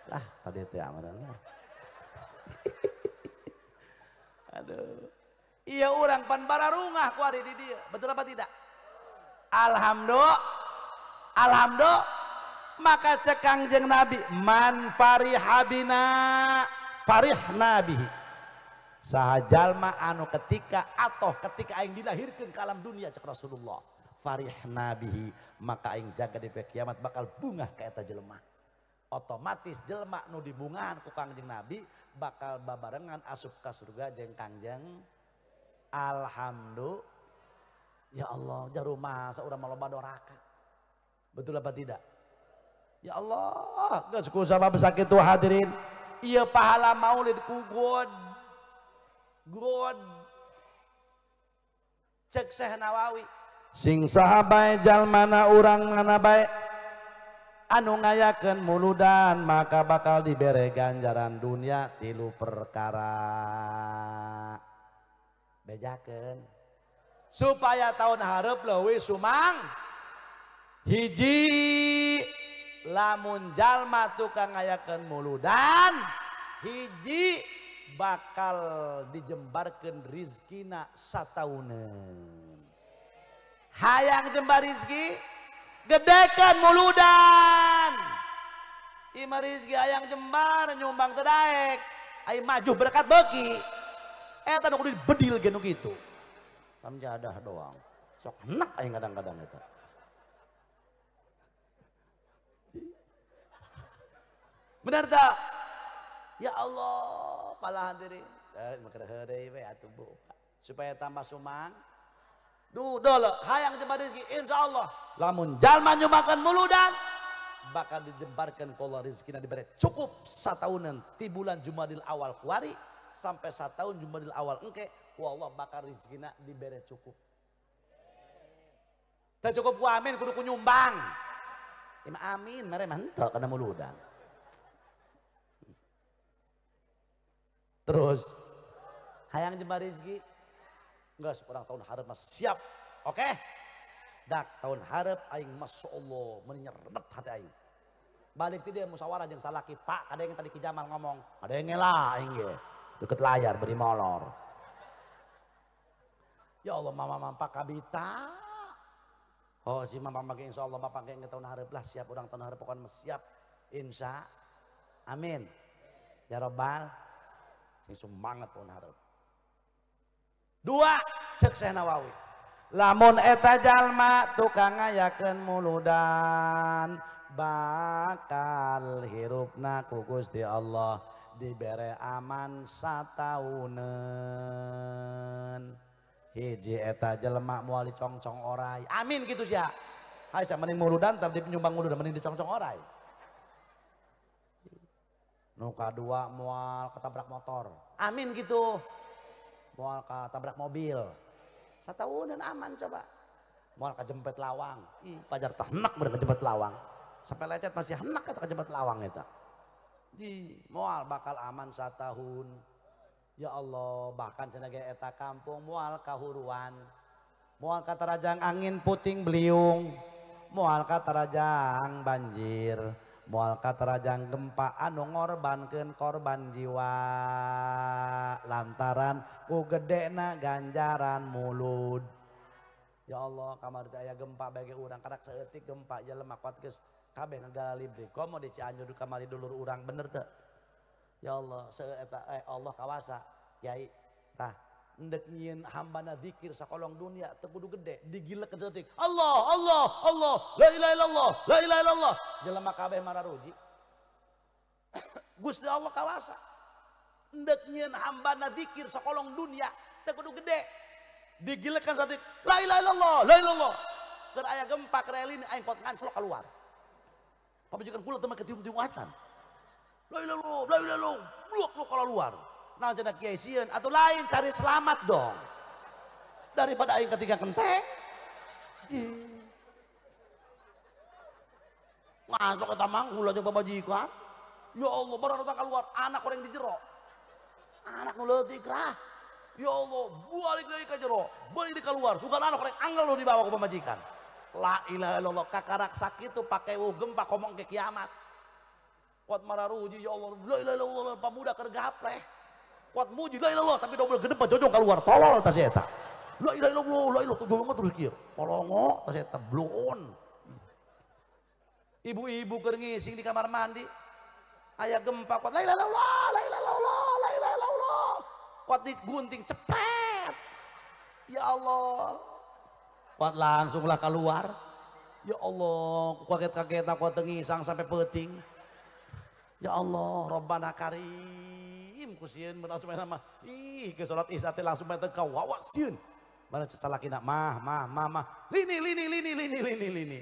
Lah tadi teh amaran lah. Aduh. Iya urang pan bararungah ku ari di dieu. Betul apa tidak? Alhamdulillah. Alhamdulillah. Maka cek Kangjeng Nabi, man farihabina farihna bihi. Saha jalma anu ketika atau ketika aing dilahirkeun ke alam dunia cek Rasulullah. Farihna bihi, maka aing jaga di poe kiamat bakal bungah ka eta jelema. Otomatis jelma nu dibungahan ku Kangjeng Nabi bakal babarengan asup ka surga jeung Kangjeng. Alhamdulillah. Ya Allah, jarum masa urang mah loba doraka. Betul apa tidak? Ya Allah, geus ku sabab sakitu hadirin. Ieu pahala maulid ku God. God. Cek Syekh Nawawi, sing saha bae jalmana urang mana bae anu ngayakeun muludan maka bakal dibere ganjaran dunia 3 perkara. Bejakeun supaya tahun hareup leuwih sumang. Hiji, lamun jalma tukang ngayakeun muludan, hiji bakal dijembarkeun rizkina satauneun. Hayang jembar rizki, gedekan muludan. Ima rizki hayang jembar nyumbang teu daek, ai maju berkat beuki. Eta nu kudu dibedil ge nu kitu. Pamjadah doang. Sok enak aing kadang-kadang eta. Benar tak? Ya Allah, pala hadirin. Heureuy we atuh Bu. Supaya tambah sumang. Duh, dolo, hayang jembar rezeki insyaallah. Lamun jalma nyumbangkeun muludan bakal dijembarkeun ku Allah rezekina dibere cukup sataunan ti bulan Jumadil Awal kuari sampai satahun Jumadil Awal engke ku Allah bakal rezekina dibere cukup. Teu cukup ku amin kudu ku nyumbang. Ima amin mere mah henteu kana muludan. Terus hayang jembar rezeki enggak seorang tahun hareup mas siap. Oke? Okay? Dak tahun hareup aing masyaallah menyerdet hati aing. Balik ti dia musyawarah jeung salaki, Pak, ada yang tadi Ki Jamal ngomong, ada yang ngela aing ge. Deket layar beri molor. Ya Allah mama mampak kabita. Oh si mama mage insyaallah bapak ge tahun hareup lah siap urang tahun hareup pokona siap. Insya amin. Ya robbal sing semangat tahun hareup. Dua, cek Syekh Nawawi. Lamun eta jalma tukang ngayakeun muludan bakal hirupna ku Gusti Allah dibere aman satauneun. Hiji eta jelema moal dicongcong orai. Amin gitu sia. Hai sia mending muludan tapi nyumbang muludan mending dicongcong orai. Nu kadua moal ketabrak motor. Amin gitu. Moal ketabrak mobil. Satahunan aman coba. Moal kejempet lawang. Ih, pajar tah henak bener kejempet lawang. Sampai lecet masih henak eta kejempet lawang eta. Di moal bakal aman satahun. Ya Allah, bahkan cenah ge eta kampung moal kahuruan. Moal katarajang angin puting beliung. Moal katarajang banjir. Moal katarajang gempa anu ngorbankeun korban jiwa lantaran ku gedena ganjaran mulud. Ya Allah, kamari teh aya gempa bage urang karak saeutik gempa jelema kuat geus kabeh ngagalibri. Komo di Cianjur kamari dulur urang bener teu? Ya Allah, eta Allah kawasa Kiai tah endek nyieun hambana zikir sakolong dunia teu kudu gede digilekeun saeutik. Allah Allah Allah la ilaha illallah la ilaha illallah jelema kabeh mararuji. Gusti Allah kawasa endek nyieun hambana zikir sakolong dunia teu kudu gede digilekeun saeutik la ilaha illallah la ilaha illallah. Keur aya gempa keur aya lini aing kot nganclok keluar. Pamajikan kula teu make tiung-tiung acan. La ilaha illallah la ilaha illallah bluk keluar. Nah cenah kiai sieun atau lain cari selamat dong. Daripada aing ketiga kenteng. Ngasok eta mang ulah jeung pamajikan. Ya Allah, baru datang keluar anak orang di jero. Anak nu leutik rah. Ya Allah, balik deui ka jero, balik deui keluar. Sugan anak orang angel nu dibawa ku pamajikan. La ilaha illallah kakarak sakitu pake wuh gempa komong ke kiamat. Kuat mararuji ya Allah, la ilaha illallah pamuda keur gapreh. Kuat muji la ilaha illallah tapi dobel gede jojong keluar tolol tas eta. La ilaha illallah la ilaha illallah terus kieu. Polongo tas eta bloon. Ibu-ibu keur ngising di kamar mandi. Aya gempa kuat la ilaha illallah la ilaha illallah la ilaha illallah. Kuat digunting cepet. Ya Allah. Kuat langsung lah keluar. Ya Allah, kaget-kaget aku teu ngisang sampai peuting. Ya Allah, Rabbana Karim ku sieun mun asup mah. Ih, ke salat isya teh langsung teh kawawa sieun. Mana salakina mah mah mah mah. Lini lini lini lini lini lini.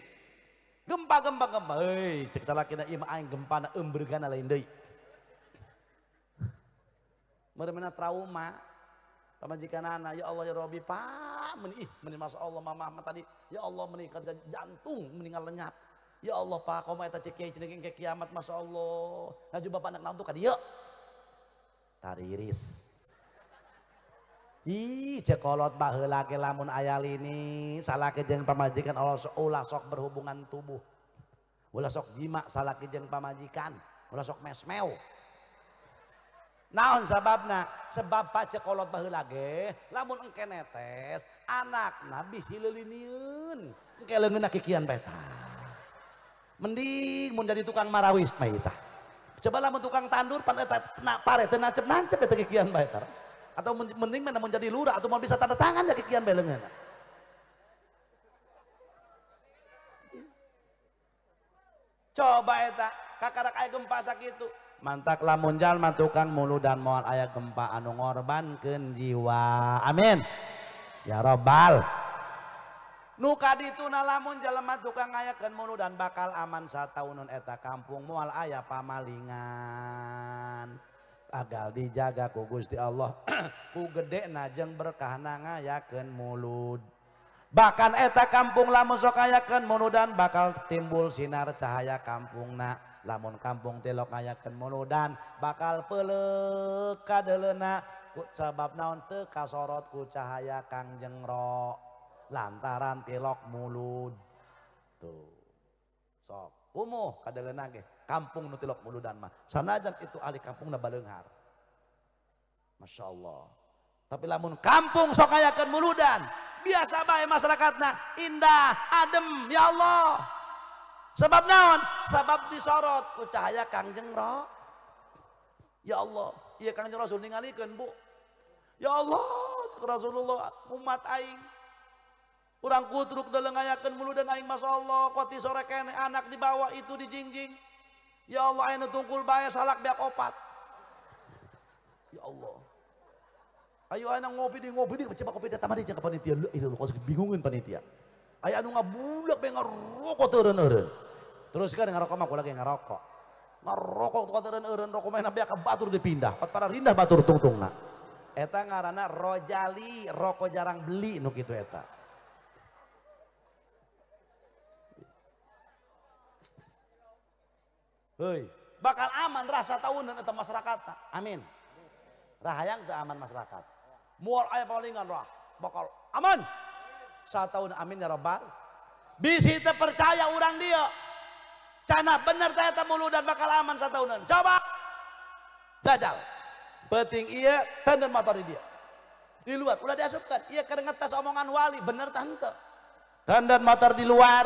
Gempa gempa gempa. Heuy, cek salakina ieu mah aing gempana eumbeurgana lain deui. Meureunna trauma. Pamajikanana ya Allah ya Rabbi pak meni ih meni masya Allah mama mah tadi ya Allah meni jantung meninggal lenyap. Ya Allah pak komo eta cek kiai cenah ke kiamat masya Allah. Laju bapak anak naon tuh ka dieu? Tariris. Ih cek kolot baheula ge lamun aya lini salaki jeung pamajikan Allah ulah sok berhubungan tubuh. Ulah sok jima salaki jeung pamajikan, ulah sok mesmeu. Naon sababna? Sebab pak cek kolot baheula ge lamun engke netes anakna bisi leulinieun. Engke leungeunna kikian bae tah. Mending mun jadi tukang marawis mah eta. Coba lamun tukang tandur pan eta pare teu nancep-nancep eta kikian bae tah. Atau mending mah mun jadi lurah atau mun bisa tanda tangan ya kikian bae leungeunna. Coba eta kakarak aya gempa sakitu. Mantak lamun jalma tukang muludan moal aya gempa anu ngorbankeun jiwa. Amin. Ya Rabbal. Nu kadituna lamun jelema tukang ngayakeun muludan bakal aman satauneun eta kampung moal aya pamalingan. Agal dijaga ku Gusti Allah ku gedena jeung berkahna ngayakeun mulud. Bahkan eta kampung lamun sok ngayakeun muludan bakal timbul sinar cahaya kampungna. Lamun kampung tilok ngayakeun muludan bakal peuleuk kadeuleuna ku sabab naon teu kasorot ku cahaya Kangjeng Ro. Lantaran tilok mulud tuh sok kumuh kadeuleuna ge kampung nu tilok muludan mah sanajan itu ahli kampungna baleunghar Masya Allah. Tapi lamun kampung sok ngayakeun muludan biasa bae masyarakatna indah adem ya Allah. Sebab naon? Sebab disorot ku cahaya Kangjeng Ro. Ya Allah, ieu Kangjeng Rasul ningalikeun Bu. Ya Allah, cek Rasulullah umat aing urang kutruk dalam ngayakeun muludan aing masya Allah koti sore kene anak dibawa itu dijingjing. Ya Allah aing nu tungkul bae salak beak opat. Ya Allah. Ayo aing ngopi di coba kopi datang mari jeung ka panitia. Leuh ieu kos bingungin panitia. Aya anu ngabulak bae ngarokok teu eureun-eureun. Terus kan ngarokok mah lagi ngarokok. Ngarokok teu eureun-eureun rokok mah beak ka batur dipindah. Kot para rindah batur tungtungna. Eta ngaranna rojali, rokok jarang beli nu kitu eta. Hei, bakal aman rasa tahunan eta masyarakat. Amin. Rahayang teu aman masyarakat. Moal aya palingan rah, bakal aman. Satahun amin ya rabbal. Bisi teu percaya urang dia. Canah bener teh eta muludan bakal aman satahunan. Coba jajal. Penting ieu tenden motor di dia. Di luar ulah diasupkan. Ieu keur ngetes omongan wali bener tah henteu. Tenden motor di luar,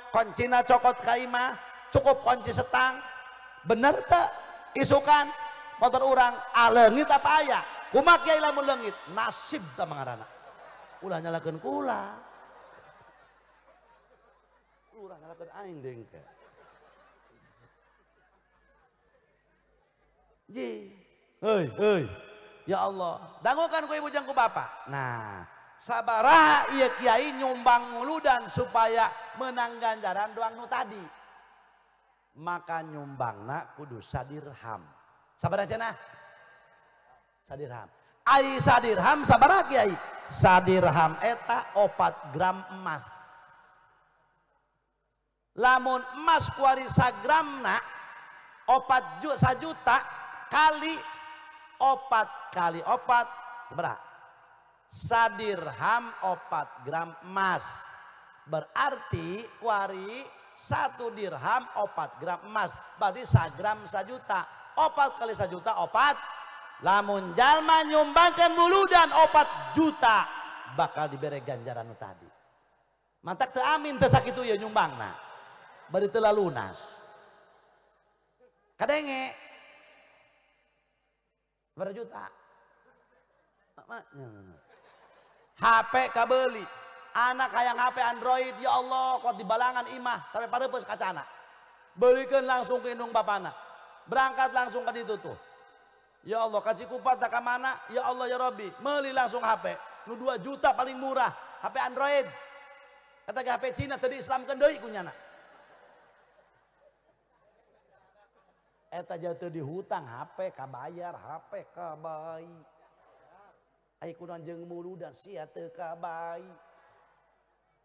kuncina cokot ka imah. Cukup kunci setang bener tak isukan motor orang aleungit apa aya kumaha kiai lamun leungit nasib ta mangarana ulah nyalakeun kula ulah nyalakeun aing dengke ji heuy heuy ya Allah dangukan ku ibu jeung ku bapak. Nah sabaraha ieu kiai nyumbang muludan supaya menang ganjaran doang nu tadi maka nyumbangna kudu sadirham. Sabaraha cenah? Sadirham. Ai sadirham sabaraha kiai? Sadirham eta 4 gram emas. Lamun emas kuari sagramna 4 juta juta kali 4 kali 4 sabaraha? Sadirham 4 gram emas. Berarti kuari 1 dirham 4 gram emas berarti sagram 1 juta 4 kali 1 juta 4. Lamun jalma nyumbangkan muludan 4 juta bakal diberi ganjaran nu tadi. Mantak teu amin teu sakitu ieu nyumbangna bari teu lalunas kadenge berapa juta HP kabeli anak hayang HP Android ya Allah kuat di balangan imah sampai pareupeuh kacana belikan langsung ke indung bapana. Berangkat langsung ke ditu tuh. Ya Allah ka Cikupa tak ka mana? Ya Allah ya Rabbi, meuli langsung HP. Nu 2 juta paling murah, HP Android. Kata HP Cina tadi Islamkeun deui ku nyana. Eta jatuh di hutang HP kabayar, HP kabai. Ai kunaon jeung muludan sia teu kabai.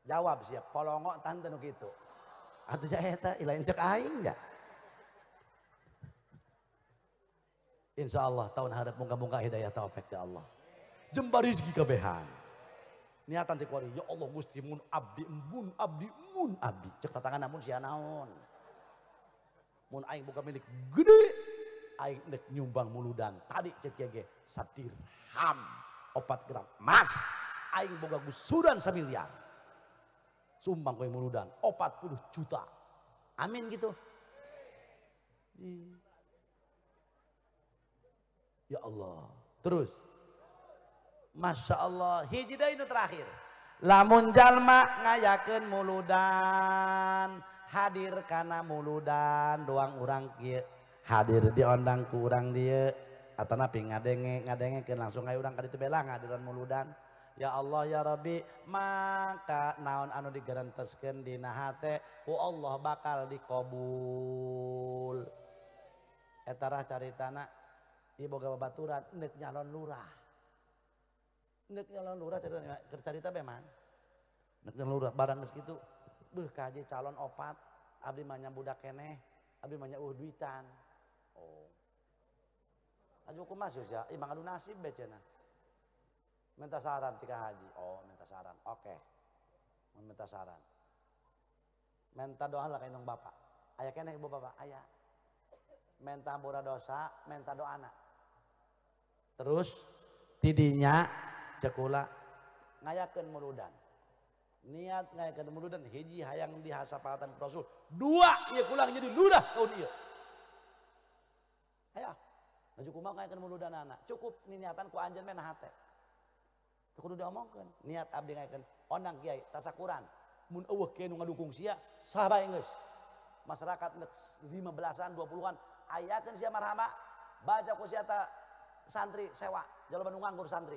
Jawab sia polongok tante nu kitu. Atuh ja eta lain cek aing ja. Insyaallah tahun harap moga-moga hidayah taufik ya Allah. Jembar rezeki kabehan. Niatan ti kuari, ya Allah Gusti mun abdi mun abdi mun abdi. Cek tatangan namun sia naon. Mun aing boga milik gede, aing nek nyumbang muludan. Tadi cek ge sadirham 4 gram emas, aing boga gusuran samiliar. Sumbang kowe muludan 40 juta. Amin gitu. Ya Allah. Terus Masya Allah, hiji deui nu terakhir. Lamun jalma ngayakeun muludan, hadir kana muludan doang urang kieu. Hadir diondang ku urang dieu atanapi ngadenge ngadengekeun langsung aya urang ka ditu bela ngadiran muludan. Ya Allah ya Rabbi, maka naon anu digerenteskeun dina hate ku Allah bakal dikabul. Eta rah caritana ieu boga babaturan neuk nyalon lurah. Nek nyalon lurah cerita memang. Nek nyalon lurah barang geus kitu, beuh kaji calon opat, abdi mah nya budak keneh, abdi mah nya eueuh duitan. Oh. Aju kumaha sia, ieu mah ngadu nasib be cenah. Minta saran tika haji. Oh, minta saran. Oke. Mun minta saran. Minta doa lah ka indung bapak. Aya keneh ibu bapak, aya. Minta hampura dosa, minta doana. Terus tidinya cekula ngayakeun muludan. Niat ngayakeun muludan hiji hayang dihasapatan Rasul. Dua ieu kulang jadi lurah tahun ieu. Aya, maju kumaha ngayakeun muludan anak. Cukup niatan ku anjeun mah hate. Teu kudu diomongkeun. Niat abdi ngayakeun ondang kiai tasakuran. Mun eueuh kiai nu ngadukung sia saha bae geus. Masyarakat nek 15-an 20-an ayakeun sia marhaba baca ku sia ta santri sewa jalma nu nganggur santri.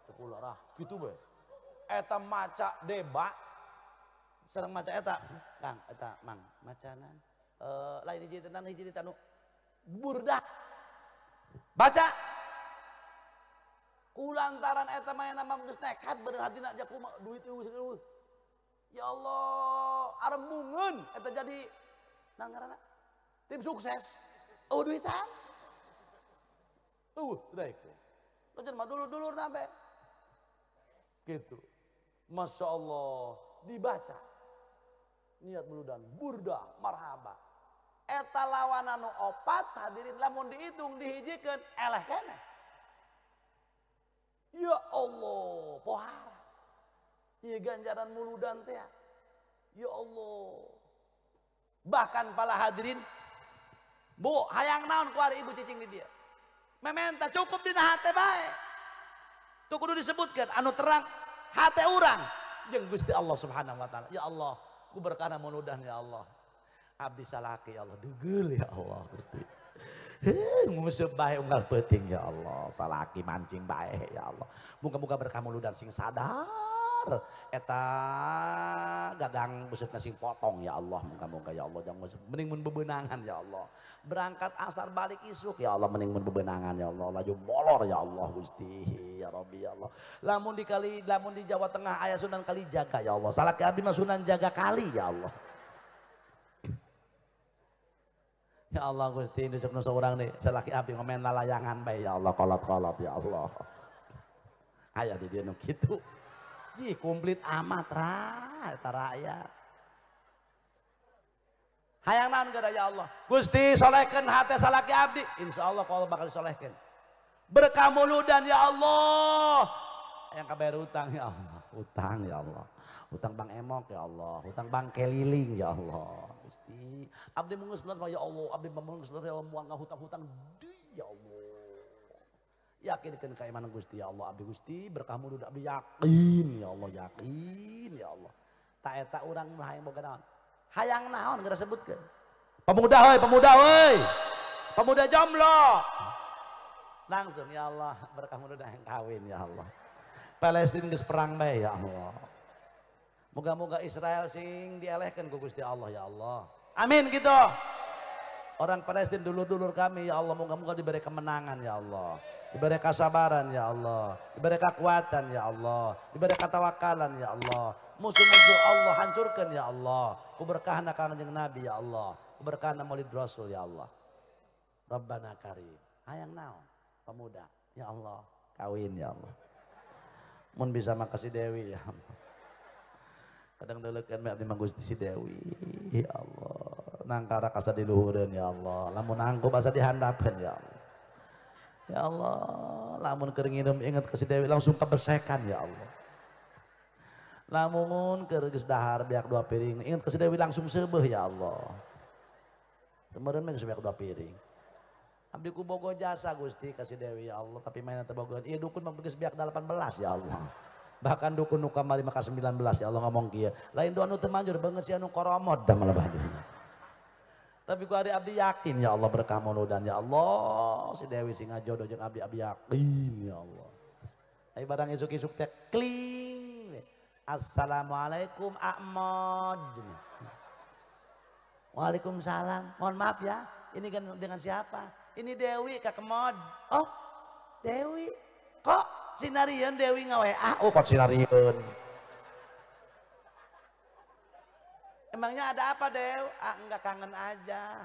Cekula rah gitu be. Eta maca deba sareng maca eta Kang eta Mang macanan lain hiji tenan hiji tanu burdah baca kulantaran eta mah nama geus nekat bener hatina aja kumaha duit eueuh. Ya Allah aremungeun eta jadi naon ngaranna tim sukses eueuh duitan eueuh daek teh mah dulur-dulur nabe gitu. Masya Allah dibaca niat muludan burdah marhaba eta lawan anu opat hadirin lamun dihitung dihijikeun eleh keneh. Ya Allah pohara ieu ganjaran muludan teh ya Allah. Bahkan pala hadirin bu hayang naon ku ari ibu cicing di dieu mementa cukup dina hate bae. Tuh kudu disebutkan anu terang hate urang jeung Gusti Allah Subhanahu wa taala. Ya Allah, ku berkana muludan ya Allah. Abdi salaki ya Allah, deugeul ya Allah Gusti. Heuh nguseup bae unggal peuting ya Allah, salaki mancing bae ya Allah. Muga-muga berkah muludan sing sadar eta gagang buseupna sing potong ya Allah, muga-muga ya Allah jangan nguseup mending mun bebenangan ya Allah. Berangkat asar balik isuk ya Allah mending mun bebenangan ya Allah, laju molor ya Allah Gusti ya Rabbi ya Allah. Lamun di kali lamun di Jawa Tengah aya Sunan Kalijaga ya Allah. Salaki abdi mah Sunan Jaga Kali ya Allah. Ya Allah Gusti nusuk nu saurang nih salaki abdi ngomen lalayangan bae ya Allah kolot-kolot ya Allah. Aya di dieu nu kitu. Ih komplit amat ra eta rakyat. Hayang naon geura ya Allah. Gusti solehkeun hate salaki abdi. Insyaallah kalau bakal disolehkeun. Berkah muludan ya Allah. Yang kabayar utang ya Allah, utang ya Allah. Utang Bang Emok ya Allah, utang Bang Keliling ya Allah. Gusti, abdi mungus ya Allah, abdi mungus ya Allah moal ngahutang-hutang deui ya Allah. Yakinkan keimanan Gusti ya Allah, abdi Gusti berkah mulud abdi yakin ya Allah, yakin ya Allah. Tak eta urang hayang boga naon? Hayang naon geura sebutkeun. Pemuda hoi, pemuda hoi. Pemuda jomblo. Langsung ya Allah berkah muludan yang kawin ya Allah. Palestina geus perang bae ya Allah. Moga-moga Israel sing dielehkeun ku Gusti Allah ya Allah. Amin gitu. Orang Palestina dulur-dulur kami ya Allah, moga-moga diberi kemenangan ya Allah. Diberi kesabaran ya Allah, diberi kekuatan ya Allah, diberi ketawakalan ya Allah. Musuh-musuh Allah hancurkan ya Allah. Kuberkahna Kangjeng Nabi ya Allah, kuberkahna Maulid Rasul ya Allah. Rabbana karim. Hayang naon pemuda ya Allah, kawin ya Allah. Mun bisa makasih Dewi ya Allah. Kadang deulekeun bae abdi mah Gusti si Dewi ya Allah. Nangkara asa diluhureun ya Allah, lamun angkup asa dihandapeun ya Allah. Ya Allah, lamun keur nginum inget ka si Dewi langsung kebesekan ya Allah. Lamun keur geus dahar beak 2 piring, inget ka si Dewi langsung seubeuh ya Allah. Teu meureun mah geus beak 2 piring. Abdi ku bogo jasa Gusti ka si Dewi ya Allah, tapi mainna teu bogoan. Ieu dukun mah geus beak 18 ya Allah. Bahkan dukun nu kamari maka 19 ya Allah ngomong kieu. Lain doa nu teu manjur beungeut si anu koromod da malah baduh. Tapi ku ari abdi yakin ya Allah berkah muludan ya Allah si Dewi sing ngajodoh jeung abdi, abdi yakin ya Allah. Ai barang isuk-isuk teh kling. Assalamualaikum Ahmad. Waalaikumsalam. Mohon maaf ya, ini kan dengan siapa? Ini Dewi Kak Kemod. Oh, Dewi. Kok sinarieun Dewi nga-WA? Oh, kok sinarieun. Emangnya ada apa Dew? Ah, enggak, kangen aja.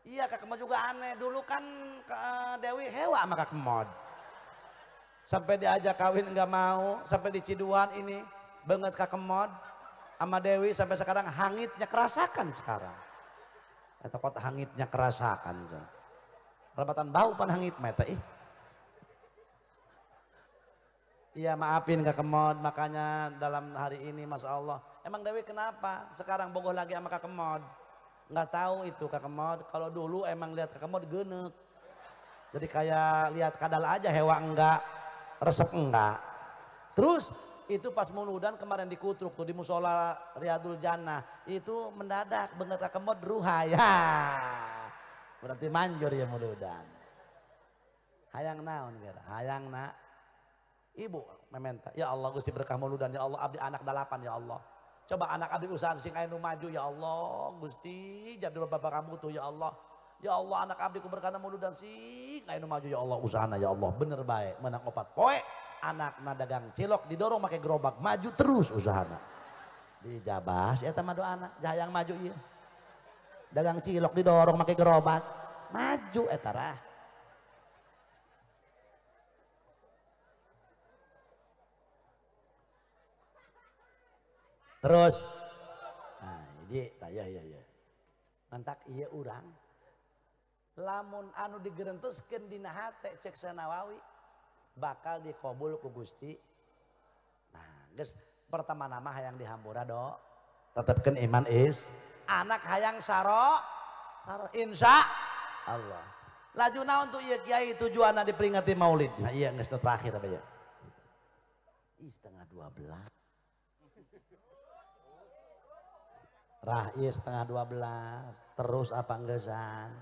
Iya Kak Kemod juga aneh. Dulu kan Dewi hewa sama Kak Kemod. Sampai diajak kawin enggak mau. Sampai di Ciduan ini banget Kak Kemod sama Dewi sampai sekarang hangitnya kerasakan sekarang. Atau kota hangitnya kerasakan. Kelebatan bau pan hangit meta ih. Iya maafin Kak Kemod, makanya dalam hari ini Masya Allah. Emang Dewi kenapa sekarang bogoh lagi sama Kak Kemod? Nggak tahu itu Kak Kemod. Kalau dulu emang lihat Kak Kemod genek. Jadi kayak lihat kadal aja, hewa enggak, resep enggak. Terus itu pas muludan kemarin di Kutruk tuh di musola Riyadul Jannah. Itu mendadak banget Kak Kemod ruhaya. Berarti manjur ya muludan. Hayang naon kira? Hayang nak. Ibu meminta, ya Allah Gusti berkah muludan ya Allah, abdi anak 8 ya Allah. Coba anak abdi usaha sing aya nu maju ya Allah, Gusti jadi bapak kamu tuh ya Allah. Ya Allah anak abdi ku berkah muludan sing aya nu maju ya Allah usahana ya Allah. Bener bae menang 4 poe anakna dagang cilok didorong make gerobak maju terus usahana. Dijabah si eta mah doana jahayang maju ieu. Dagang cilok didorong make gerobak maju eta rah. Terus, nah, jadi, ya, ya, ya. Mantak iya urang, lamun anu digerenteskeun dina hate cek Sanawawi, bakal dikabul ku Gusti. Nah, geus pertama nama hayang dihampura do, tetepkeun iman is, anak hayang saro, saro insya Allah. Laju naon tuh ieu kiai tujuanna diperingati Maulid. Nah iya geus terakhir apa ya? Ih, 11:30. Rah iya 11:30 terus apa enggesan?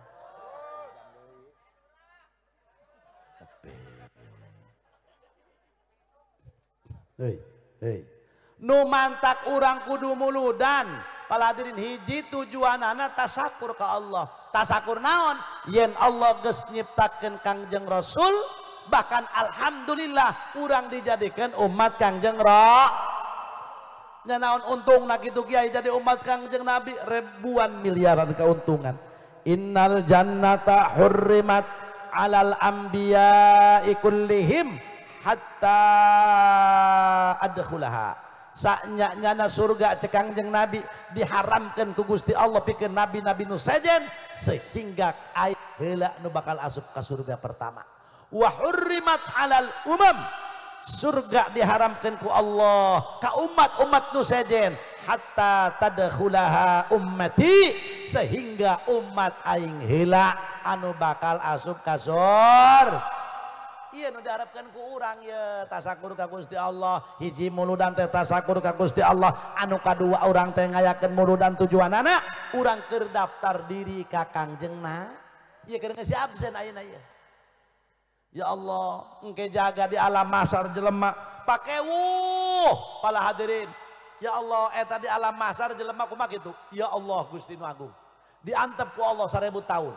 Hei, hei. Nu mantak urang kudu muludan. Paladirin hiji tujuanana tasakur ka Allah. Tasakur naon? Yen Allah geus nyiptakeun Kangjeng Rasul, bahkan alhamdulillah urang dijadikan umat Kangjeng Rasul. Nya naon untungna kitu kiai jadi umat Kangjeng Nabi ribuan miliaran keuntungan. Innal jannata hurrimat alal anbiya'i kullihim hatta adkhulaha. Saknya-nyana surga cek Kangjeng Nabi diharamkan ku Gusti Allah pikeun nabi-nabi nu sejen sehingga aing heula nu bakal asup ka surga pertama. Wa hurrimat alal umam, surga diharamkan ku Allah ka umat-umat nu sejen hatta tadkhulaha ummati, sehingga umat aing heula anu bakal asup ka surga. Ieu nu diharapkeun ku urang ye tasakur ka Gusti Allah. Hiji muludan teh tasakur ka Gusti Allah, anu kadua urang teh ngayakeun muludan tujuanana urang keur daftar diri ka Kangjengna. Ieu keur ngeusi absen ayeuna ieu. Ya Allah, engke jaga di alam mahsyar jelema pakewuh pala hadirin. Ya Allah, eta di alam mahsyar jelema kumaha kitu? Ya Allah Gusti nu agung. Diantep ku Allah 1000 tahun.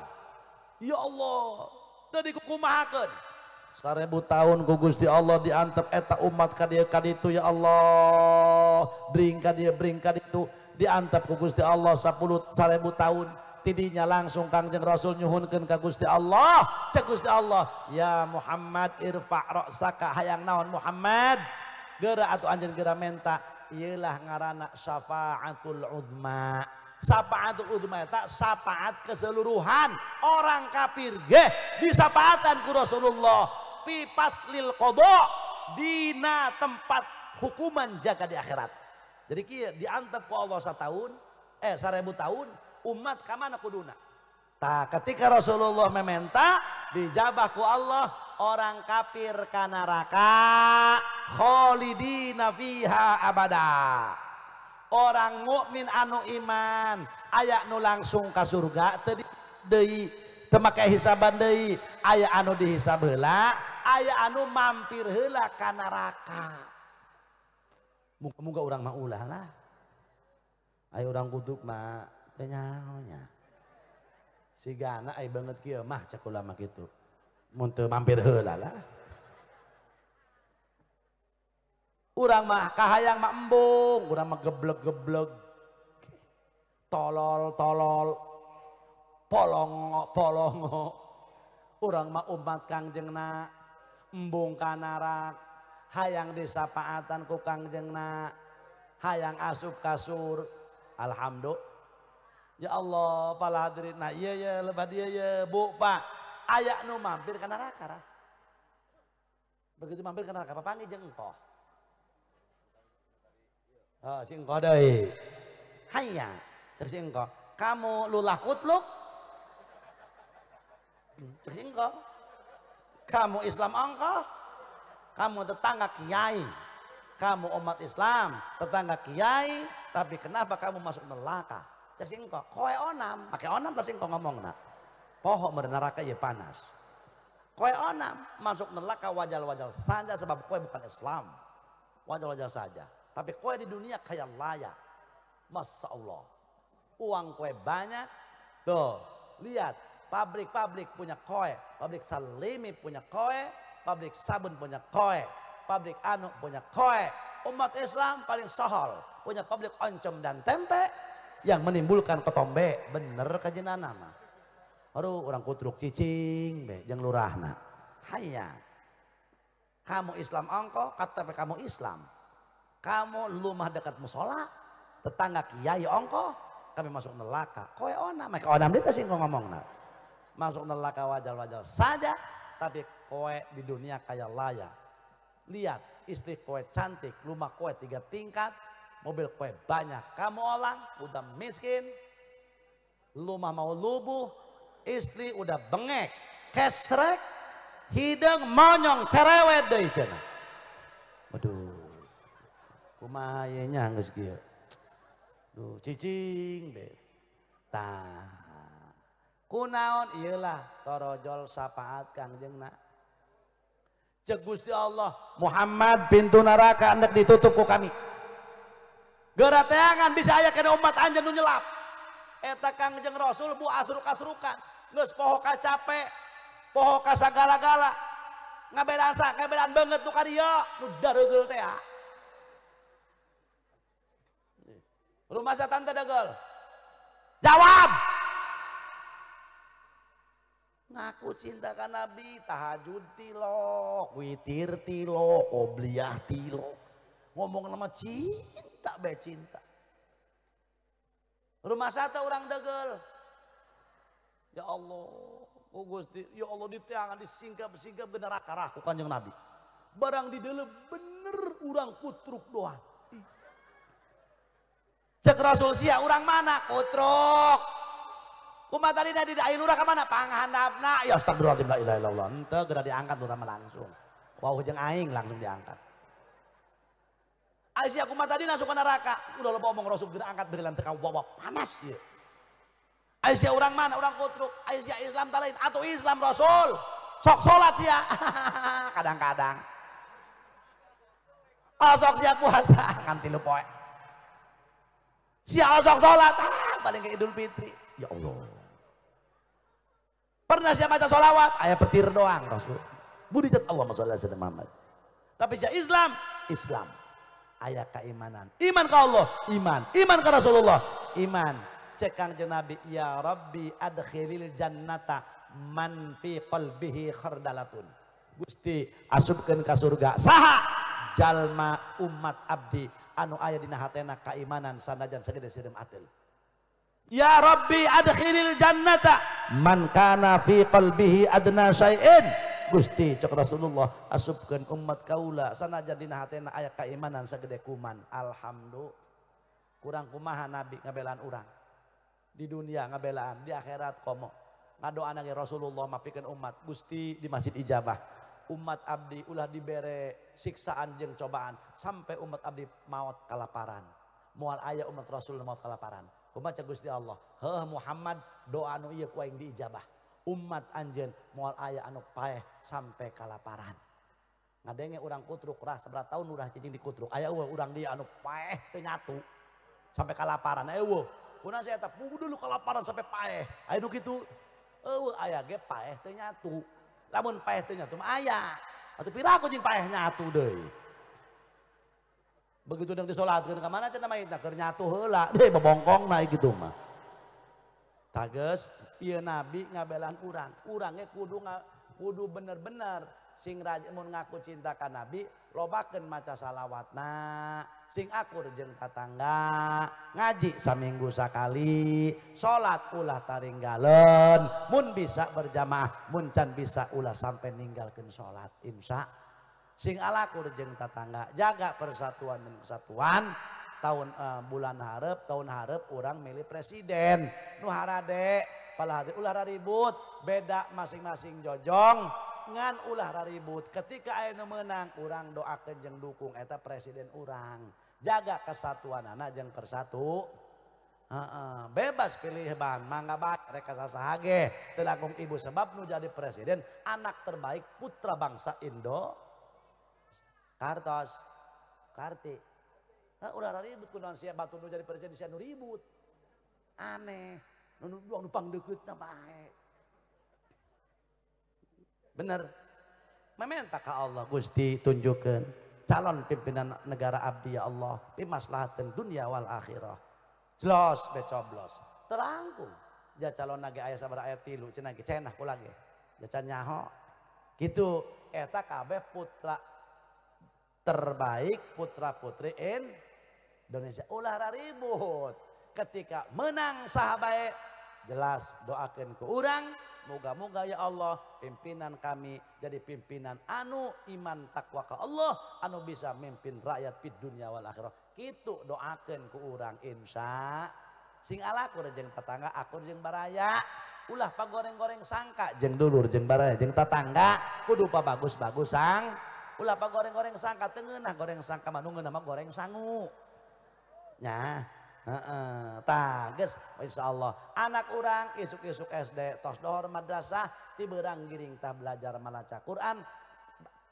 Ya Allah, teu dikukumahakeun. 1000 tahun ku Gusti Allah diantep eta umat ka dieu ka ditu ya Allah. Bring ka dieu bring ka ditu diantep ku Gusti Allah 10.000 tahun. Tidinya langsung Kangjeng Rasul nyuhunkeun ka Gusti Allah. Cek Gusti Allah, ya Muhammad irfa' ra'saka, hayang naon Muhammad? Geura atuh anjeun geura menta. Ieulah ngaranna syafaatul uzma. Syafaatul uzma eta syafaat keseluruhan orang kafir ge disafaatan ku Rasulullah fi faslil qada, dina tempat hukuman jaga di akhirat. Jadi kieu diantep ku Allah 1000 tahun umat ka mana kuduna. Tah ketika Rasulullah mementa dijabah ku Allah orang kafir ka neraka khalidina fiha abada. Orang mukmin anu iman aya nu langsung ka surga teu deui, teu make hisaban deui, aya anu dihisab heula, aya anu mampir heula ka neraka. Muga-muga urang mah ulah lah. Aya urang kuduk mah teu nyaho nya. Sigana aya banget kieu mah cek ulama kitu. Mun teu mampir heula lah. Urang mah kahayang mah embung, urang mah geblek-geblek. Tolol-tolol. Polongo-polongo. Urang mah umat Kangjengna embung ka narak, hayang disapaatan ku Kangjengna, hayang asup kasur. Alhamdulillah. Ya Allah, para hadirin. Nah, iya ya, lebah dia ya, Bu, Pak. Aya nu mampir ka neraka rah. Begitu mampir ka neraka papanggih jeung engkoh. Oh, si engkoh deui. Hayang, cek si engkoh. Kamu lulah kutluk? Cek si engkoh. Kamu Islam engkoh? Kamu tetangga kiai. Kamu umat Islam, tetangga kiai, tapi kenapa kamu masuk neraka? Cek si engkoh, koe onam, pakai onam tas engkoh ngomongna. Poho meureun neraka ieu panas. Koe onam masuk neraka wajal-wajal saja sebab koe bukan Islam. Wajal-wajal saja. Tapi koe di dunia kaya layak. Masya Allah. Uang koe banyak. Tuh, lihat pabrik-pabrik punya koe, pabrik salimi punya koe, pabrik sabun punya koe, pabrik anu punya koe. Umat Islam paling sohol, punya pabrik oncom dan tempe yang menimbulkan ketombe. Bener kajenana mah. Aduh, orang kutruk cicing be jeung lurahna. Hayang. Kamu Islam ongko, KTP kamu Islam. Kamu lumah dekat musola, tetangga kiai ongko, kami masuk neraka. Koe onam, mereka onam dia sih ngomongna. Masuk neraka wajar-wajar saja, tapi koe di dunia kaya layak. Lihat, istri koe cantik, rumah koe 3 tingkat, mobil koe banyak. Kamu orang udah miskin, rumah mau lubuh, istri udah bengek, kesrek, hidung monyong, cerewet deui cenah. Waduh. Kumaha ye nya geus kieu. Duh, cicing be. Tah. Kunaon ieulah torojol syafaat Kangjengna. Cek Gusti Allah, Muhammad pintu neraka hendak ditutup ku kami. Geura teangan bisa aya kana umat anjeun nu nyelap. Eta Kangjeng Rasul bu asruk-asrukan, geus poho ka capek, poho ka sagala-gala. Ngabelaan sa, ngabelaan banget nu ka dieu, nu daregeul teh. Rumah setan teh degel. Jawab. Ngaku cinta ka Nabi, tahajud tilok, witir tilok, qobliyah tilok. Ngomong nama cinta be cinta. Rumah sate orang degel. Ya Allah, oh Gusti, ya Allah ditiangan disingkap-singkap ke neraka rah ku Kanjeng Nabi. Barang di dalam bener urang kutruk doang. Cek Rasul sia urang mana? Kutruk. Kumaha tadina di aya lurah ka mana? Panghandapna. Ya astagfirullahaladzim la ilaha illallah. Henteu geura diangkat lurah mah langsung. Wauh jeung aing langsung diangkat. Aisyah kumaha tadina asup ka neraka. Udah loba omong rasul geura angkat beurelan teu kawawa panas ieu. Aisyah urang mana? Urang kutruk. Aisyah Islam ta lain atuh Islam Rasul. Sok salat sia. Kadang-kadang. Oh, sok sia puasa ngan 3 poe. Sia sok salat paling ke Idul Fitri. Ya Allah. Pernah sia baca sholawat, aya petir doang Rasul. Budi Allah sholli ala Muhammad. Tapi sia Islam, Islam. Aya keimanan. Iman ke Allah, iman. Iman ke Rasulullah, iman. Cek Kangjeng Nabi, ya Rabbi adkhilil jannata man fi qalbihi khardalatun. Gusti asupkeun ka surga saha jalma umat abdi anu aya dina hatena keimanan sanajan sagede sireum ateul. Ya Rabbi adkhilil jannata man kana fi qalbihi adna syai'in. Gusti cek Rasulullah asupkeun umat kaula sanajan dina hatena aya keimanan sagede kuman. Alhamdulillah. Kurang kumaha Nabi ngabelaan urang. Di dunia ngabelaan, di akhirat komo. Ngadoana ge Rasulullah mapikeun umat Gusti di masjid ijabah. Umat abdi ulah dibere siksaan jeung cobaan sampai umat abdi maot kalaparan. Moal aya umat Rasul maot kalaparan. Kumaha cek Gusti Allah? Heuh Muhammad doa anu ieu ku aing diijabah. Umat anjeun moal aya anu paeh sampai kalaparan. Ngadenge urang kutruk rah sabaraha taun urang cicing di kutruk. Aya eueuh urang dia anu paeh teu nyatu sampai kalaparan. Aya eueuh. Kuna saya eta pugu dulu kalaparan sampai paeh. Aya nu kitu. Eueuh aya ge paeh teu nyatu. Lamun paeh teu nyatu mah aya. Atuh piraku jeung paeh nyatu deui. Begitu dang disolatkeun ka mana cenah mayitna keur nyatu heula, deui bobongkongna kitu mah. Tages ieu nabi ngabelaan urang. Urang ge kudu bener-bener sing rajin mun ngaku cinta ka nabi, lobakeun maca salawatna, sing akur jeung tatangga, ngaji saminggu sakali, salat ulah taringgaleun, mun bisa berjamaah, mun can bisa ulah sampai ninggalkeun salat. Insya sing alakur jeung tatangga, jaga persatuan dan kesatuan. Tahun bulan hareup, tahun hareup urang milih presiden. Nu harade, pala ulah ribut, beda masing-masing jojong. Ngan ulah ribut. Ketika aya nu meunang, urang doakeun jeung dukung eta presiden urang. Jaga kesatuanana jeung persatu. Bebas pilih bahan, mangga bae rek sasaha ge. Teu langkung ibu sebab nu jadi presiden anak terbaik putra bangsa Indo. Kartos, Karti. Ulah ribut kunaon sia batur nu jadi presiden sia nu ribut. Aneh. Nu nu pangdeukeutna bae. Bener. Meminta ka Allah Gusti tunjukkeun calon pimpinan negara abdi ya Allah pimaslahateun dunia wal akhirah. Jelas becoblos. Terangkung. Ja calon ge aya sabaraha aya 3 cenah ge cenah kula ge. Ja can nyaho. Kitu eta kabeh putra terbaik putra putri Indonesia. Ulah ribut. Ketika menang saha bae jelas doakeun ku urang, moga-moga ya Allah pimpinan kami jadi pimpinan anu iman takwa ka Allah, anu bisa mimpin rakyat fid dunya wal akhirah. Kitu doakeun ku urang insya sing alakur jeung tetangga, akur jeung baraya. Ulah pagoreng-goreng sangka jeung dulur jeung baraya jeung tetangga, kudu pabagus-bagus sang. Ulah pagoreng-goreng sangka teu ngeunah goreng sangka mah nu ngeunah mah goreng sangu. Nya. Heeh, tah geus insyaallah anak urang isuk-isuk SD tos dohor madrasah ti beurang giring tah belajar maca Quran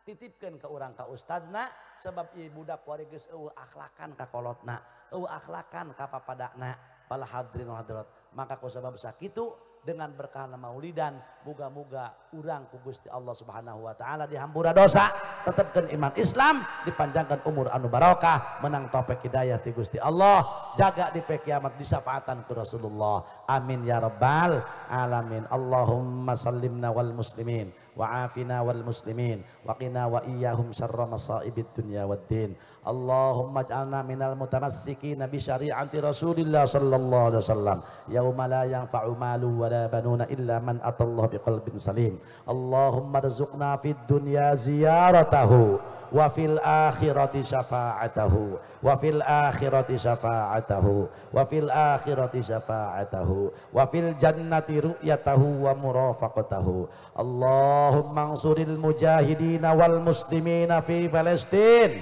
titipkeun ke urang ka ustadna sebab ieu budak kuari geus eueuh akhlakan ka kolotna, eueuh akhlakan ka papadana bala hadirin wal hadirat. Maka ku sabab sakitu dengan berkah maulidan moga-moga urang ku Gusti Allah Subhanahu wa taala dihampura dosa, tetepkeun iman Islam, dipanjangkan umur anu barokah, menang taufik hidayah ti Gusti Allah, jaga di pe kiamat disafaatan ku Rasulullah. Amin ya rabbal alamin. Allahumma sallimna wal muslimin wa afina wal muslimin wa qina wa iyyahum syarra masaibid dunya waddin. Allahumma ij'alna minal mutamassikina bi syari'ati Rasulillah sallallahu alaihi wasallam yauma la yanfa'u malu wa la banuna illa man atallah biqalbin salim. Allahumma rzuqna fid dunya ziyaratahu Wa fil akhirati syafa'atahu. Wa fil akhirati syafa'atahu. Wa fil akhirati syafa'atahu. Wa fil jannati ru'yatahu wa murafaqatahu. Allahumma ansuril mujahidina wal muslimina fi Palestin.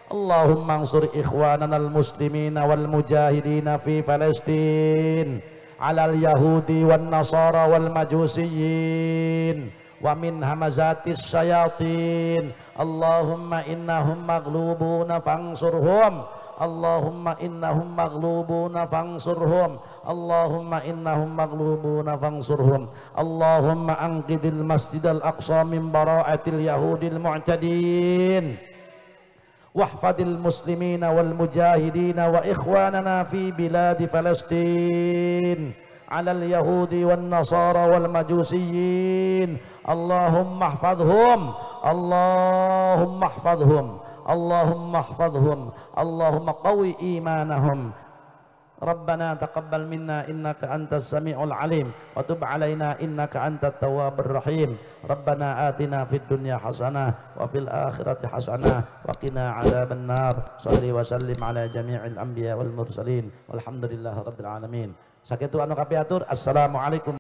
Allahumma ansur ikhwanana al muslimina wal mujahidina fi Palestin alal yahudi wan nasara wal majusiyin wa min hamazatis syayatin. Allahumma innahum maghlubuna fansurhum. Allahumma innahum maghlubuna fansurhum. Allahumma innahum maghlubuna fansurhum. Allahumma anqidil masjidal aqsa min bara'atil yahudil mu'tadin. Wahfadil muslimina wal mujahidina wa ikhwanana fi biladi Palestin alal yahudi wan nasara wal majusiyin. Allahumma ihfadhum. Allahumma ihfadhum. Allahumma ihfadhum. Allahumma qawi imanahum. Rabbana taqabbal minna innaka antas samiul alim wa tub alaina innaka antat tawwabur rahim. Rabbana atina fid dunya hasanah wa fil akhirati hasanah wa qina adzaban nar. Shalli wa sallim ala jami'il anbiya wal mursalin walhamdulillahi rabbil alamin. Sakitu anu kapiatur. Assalamualaikum.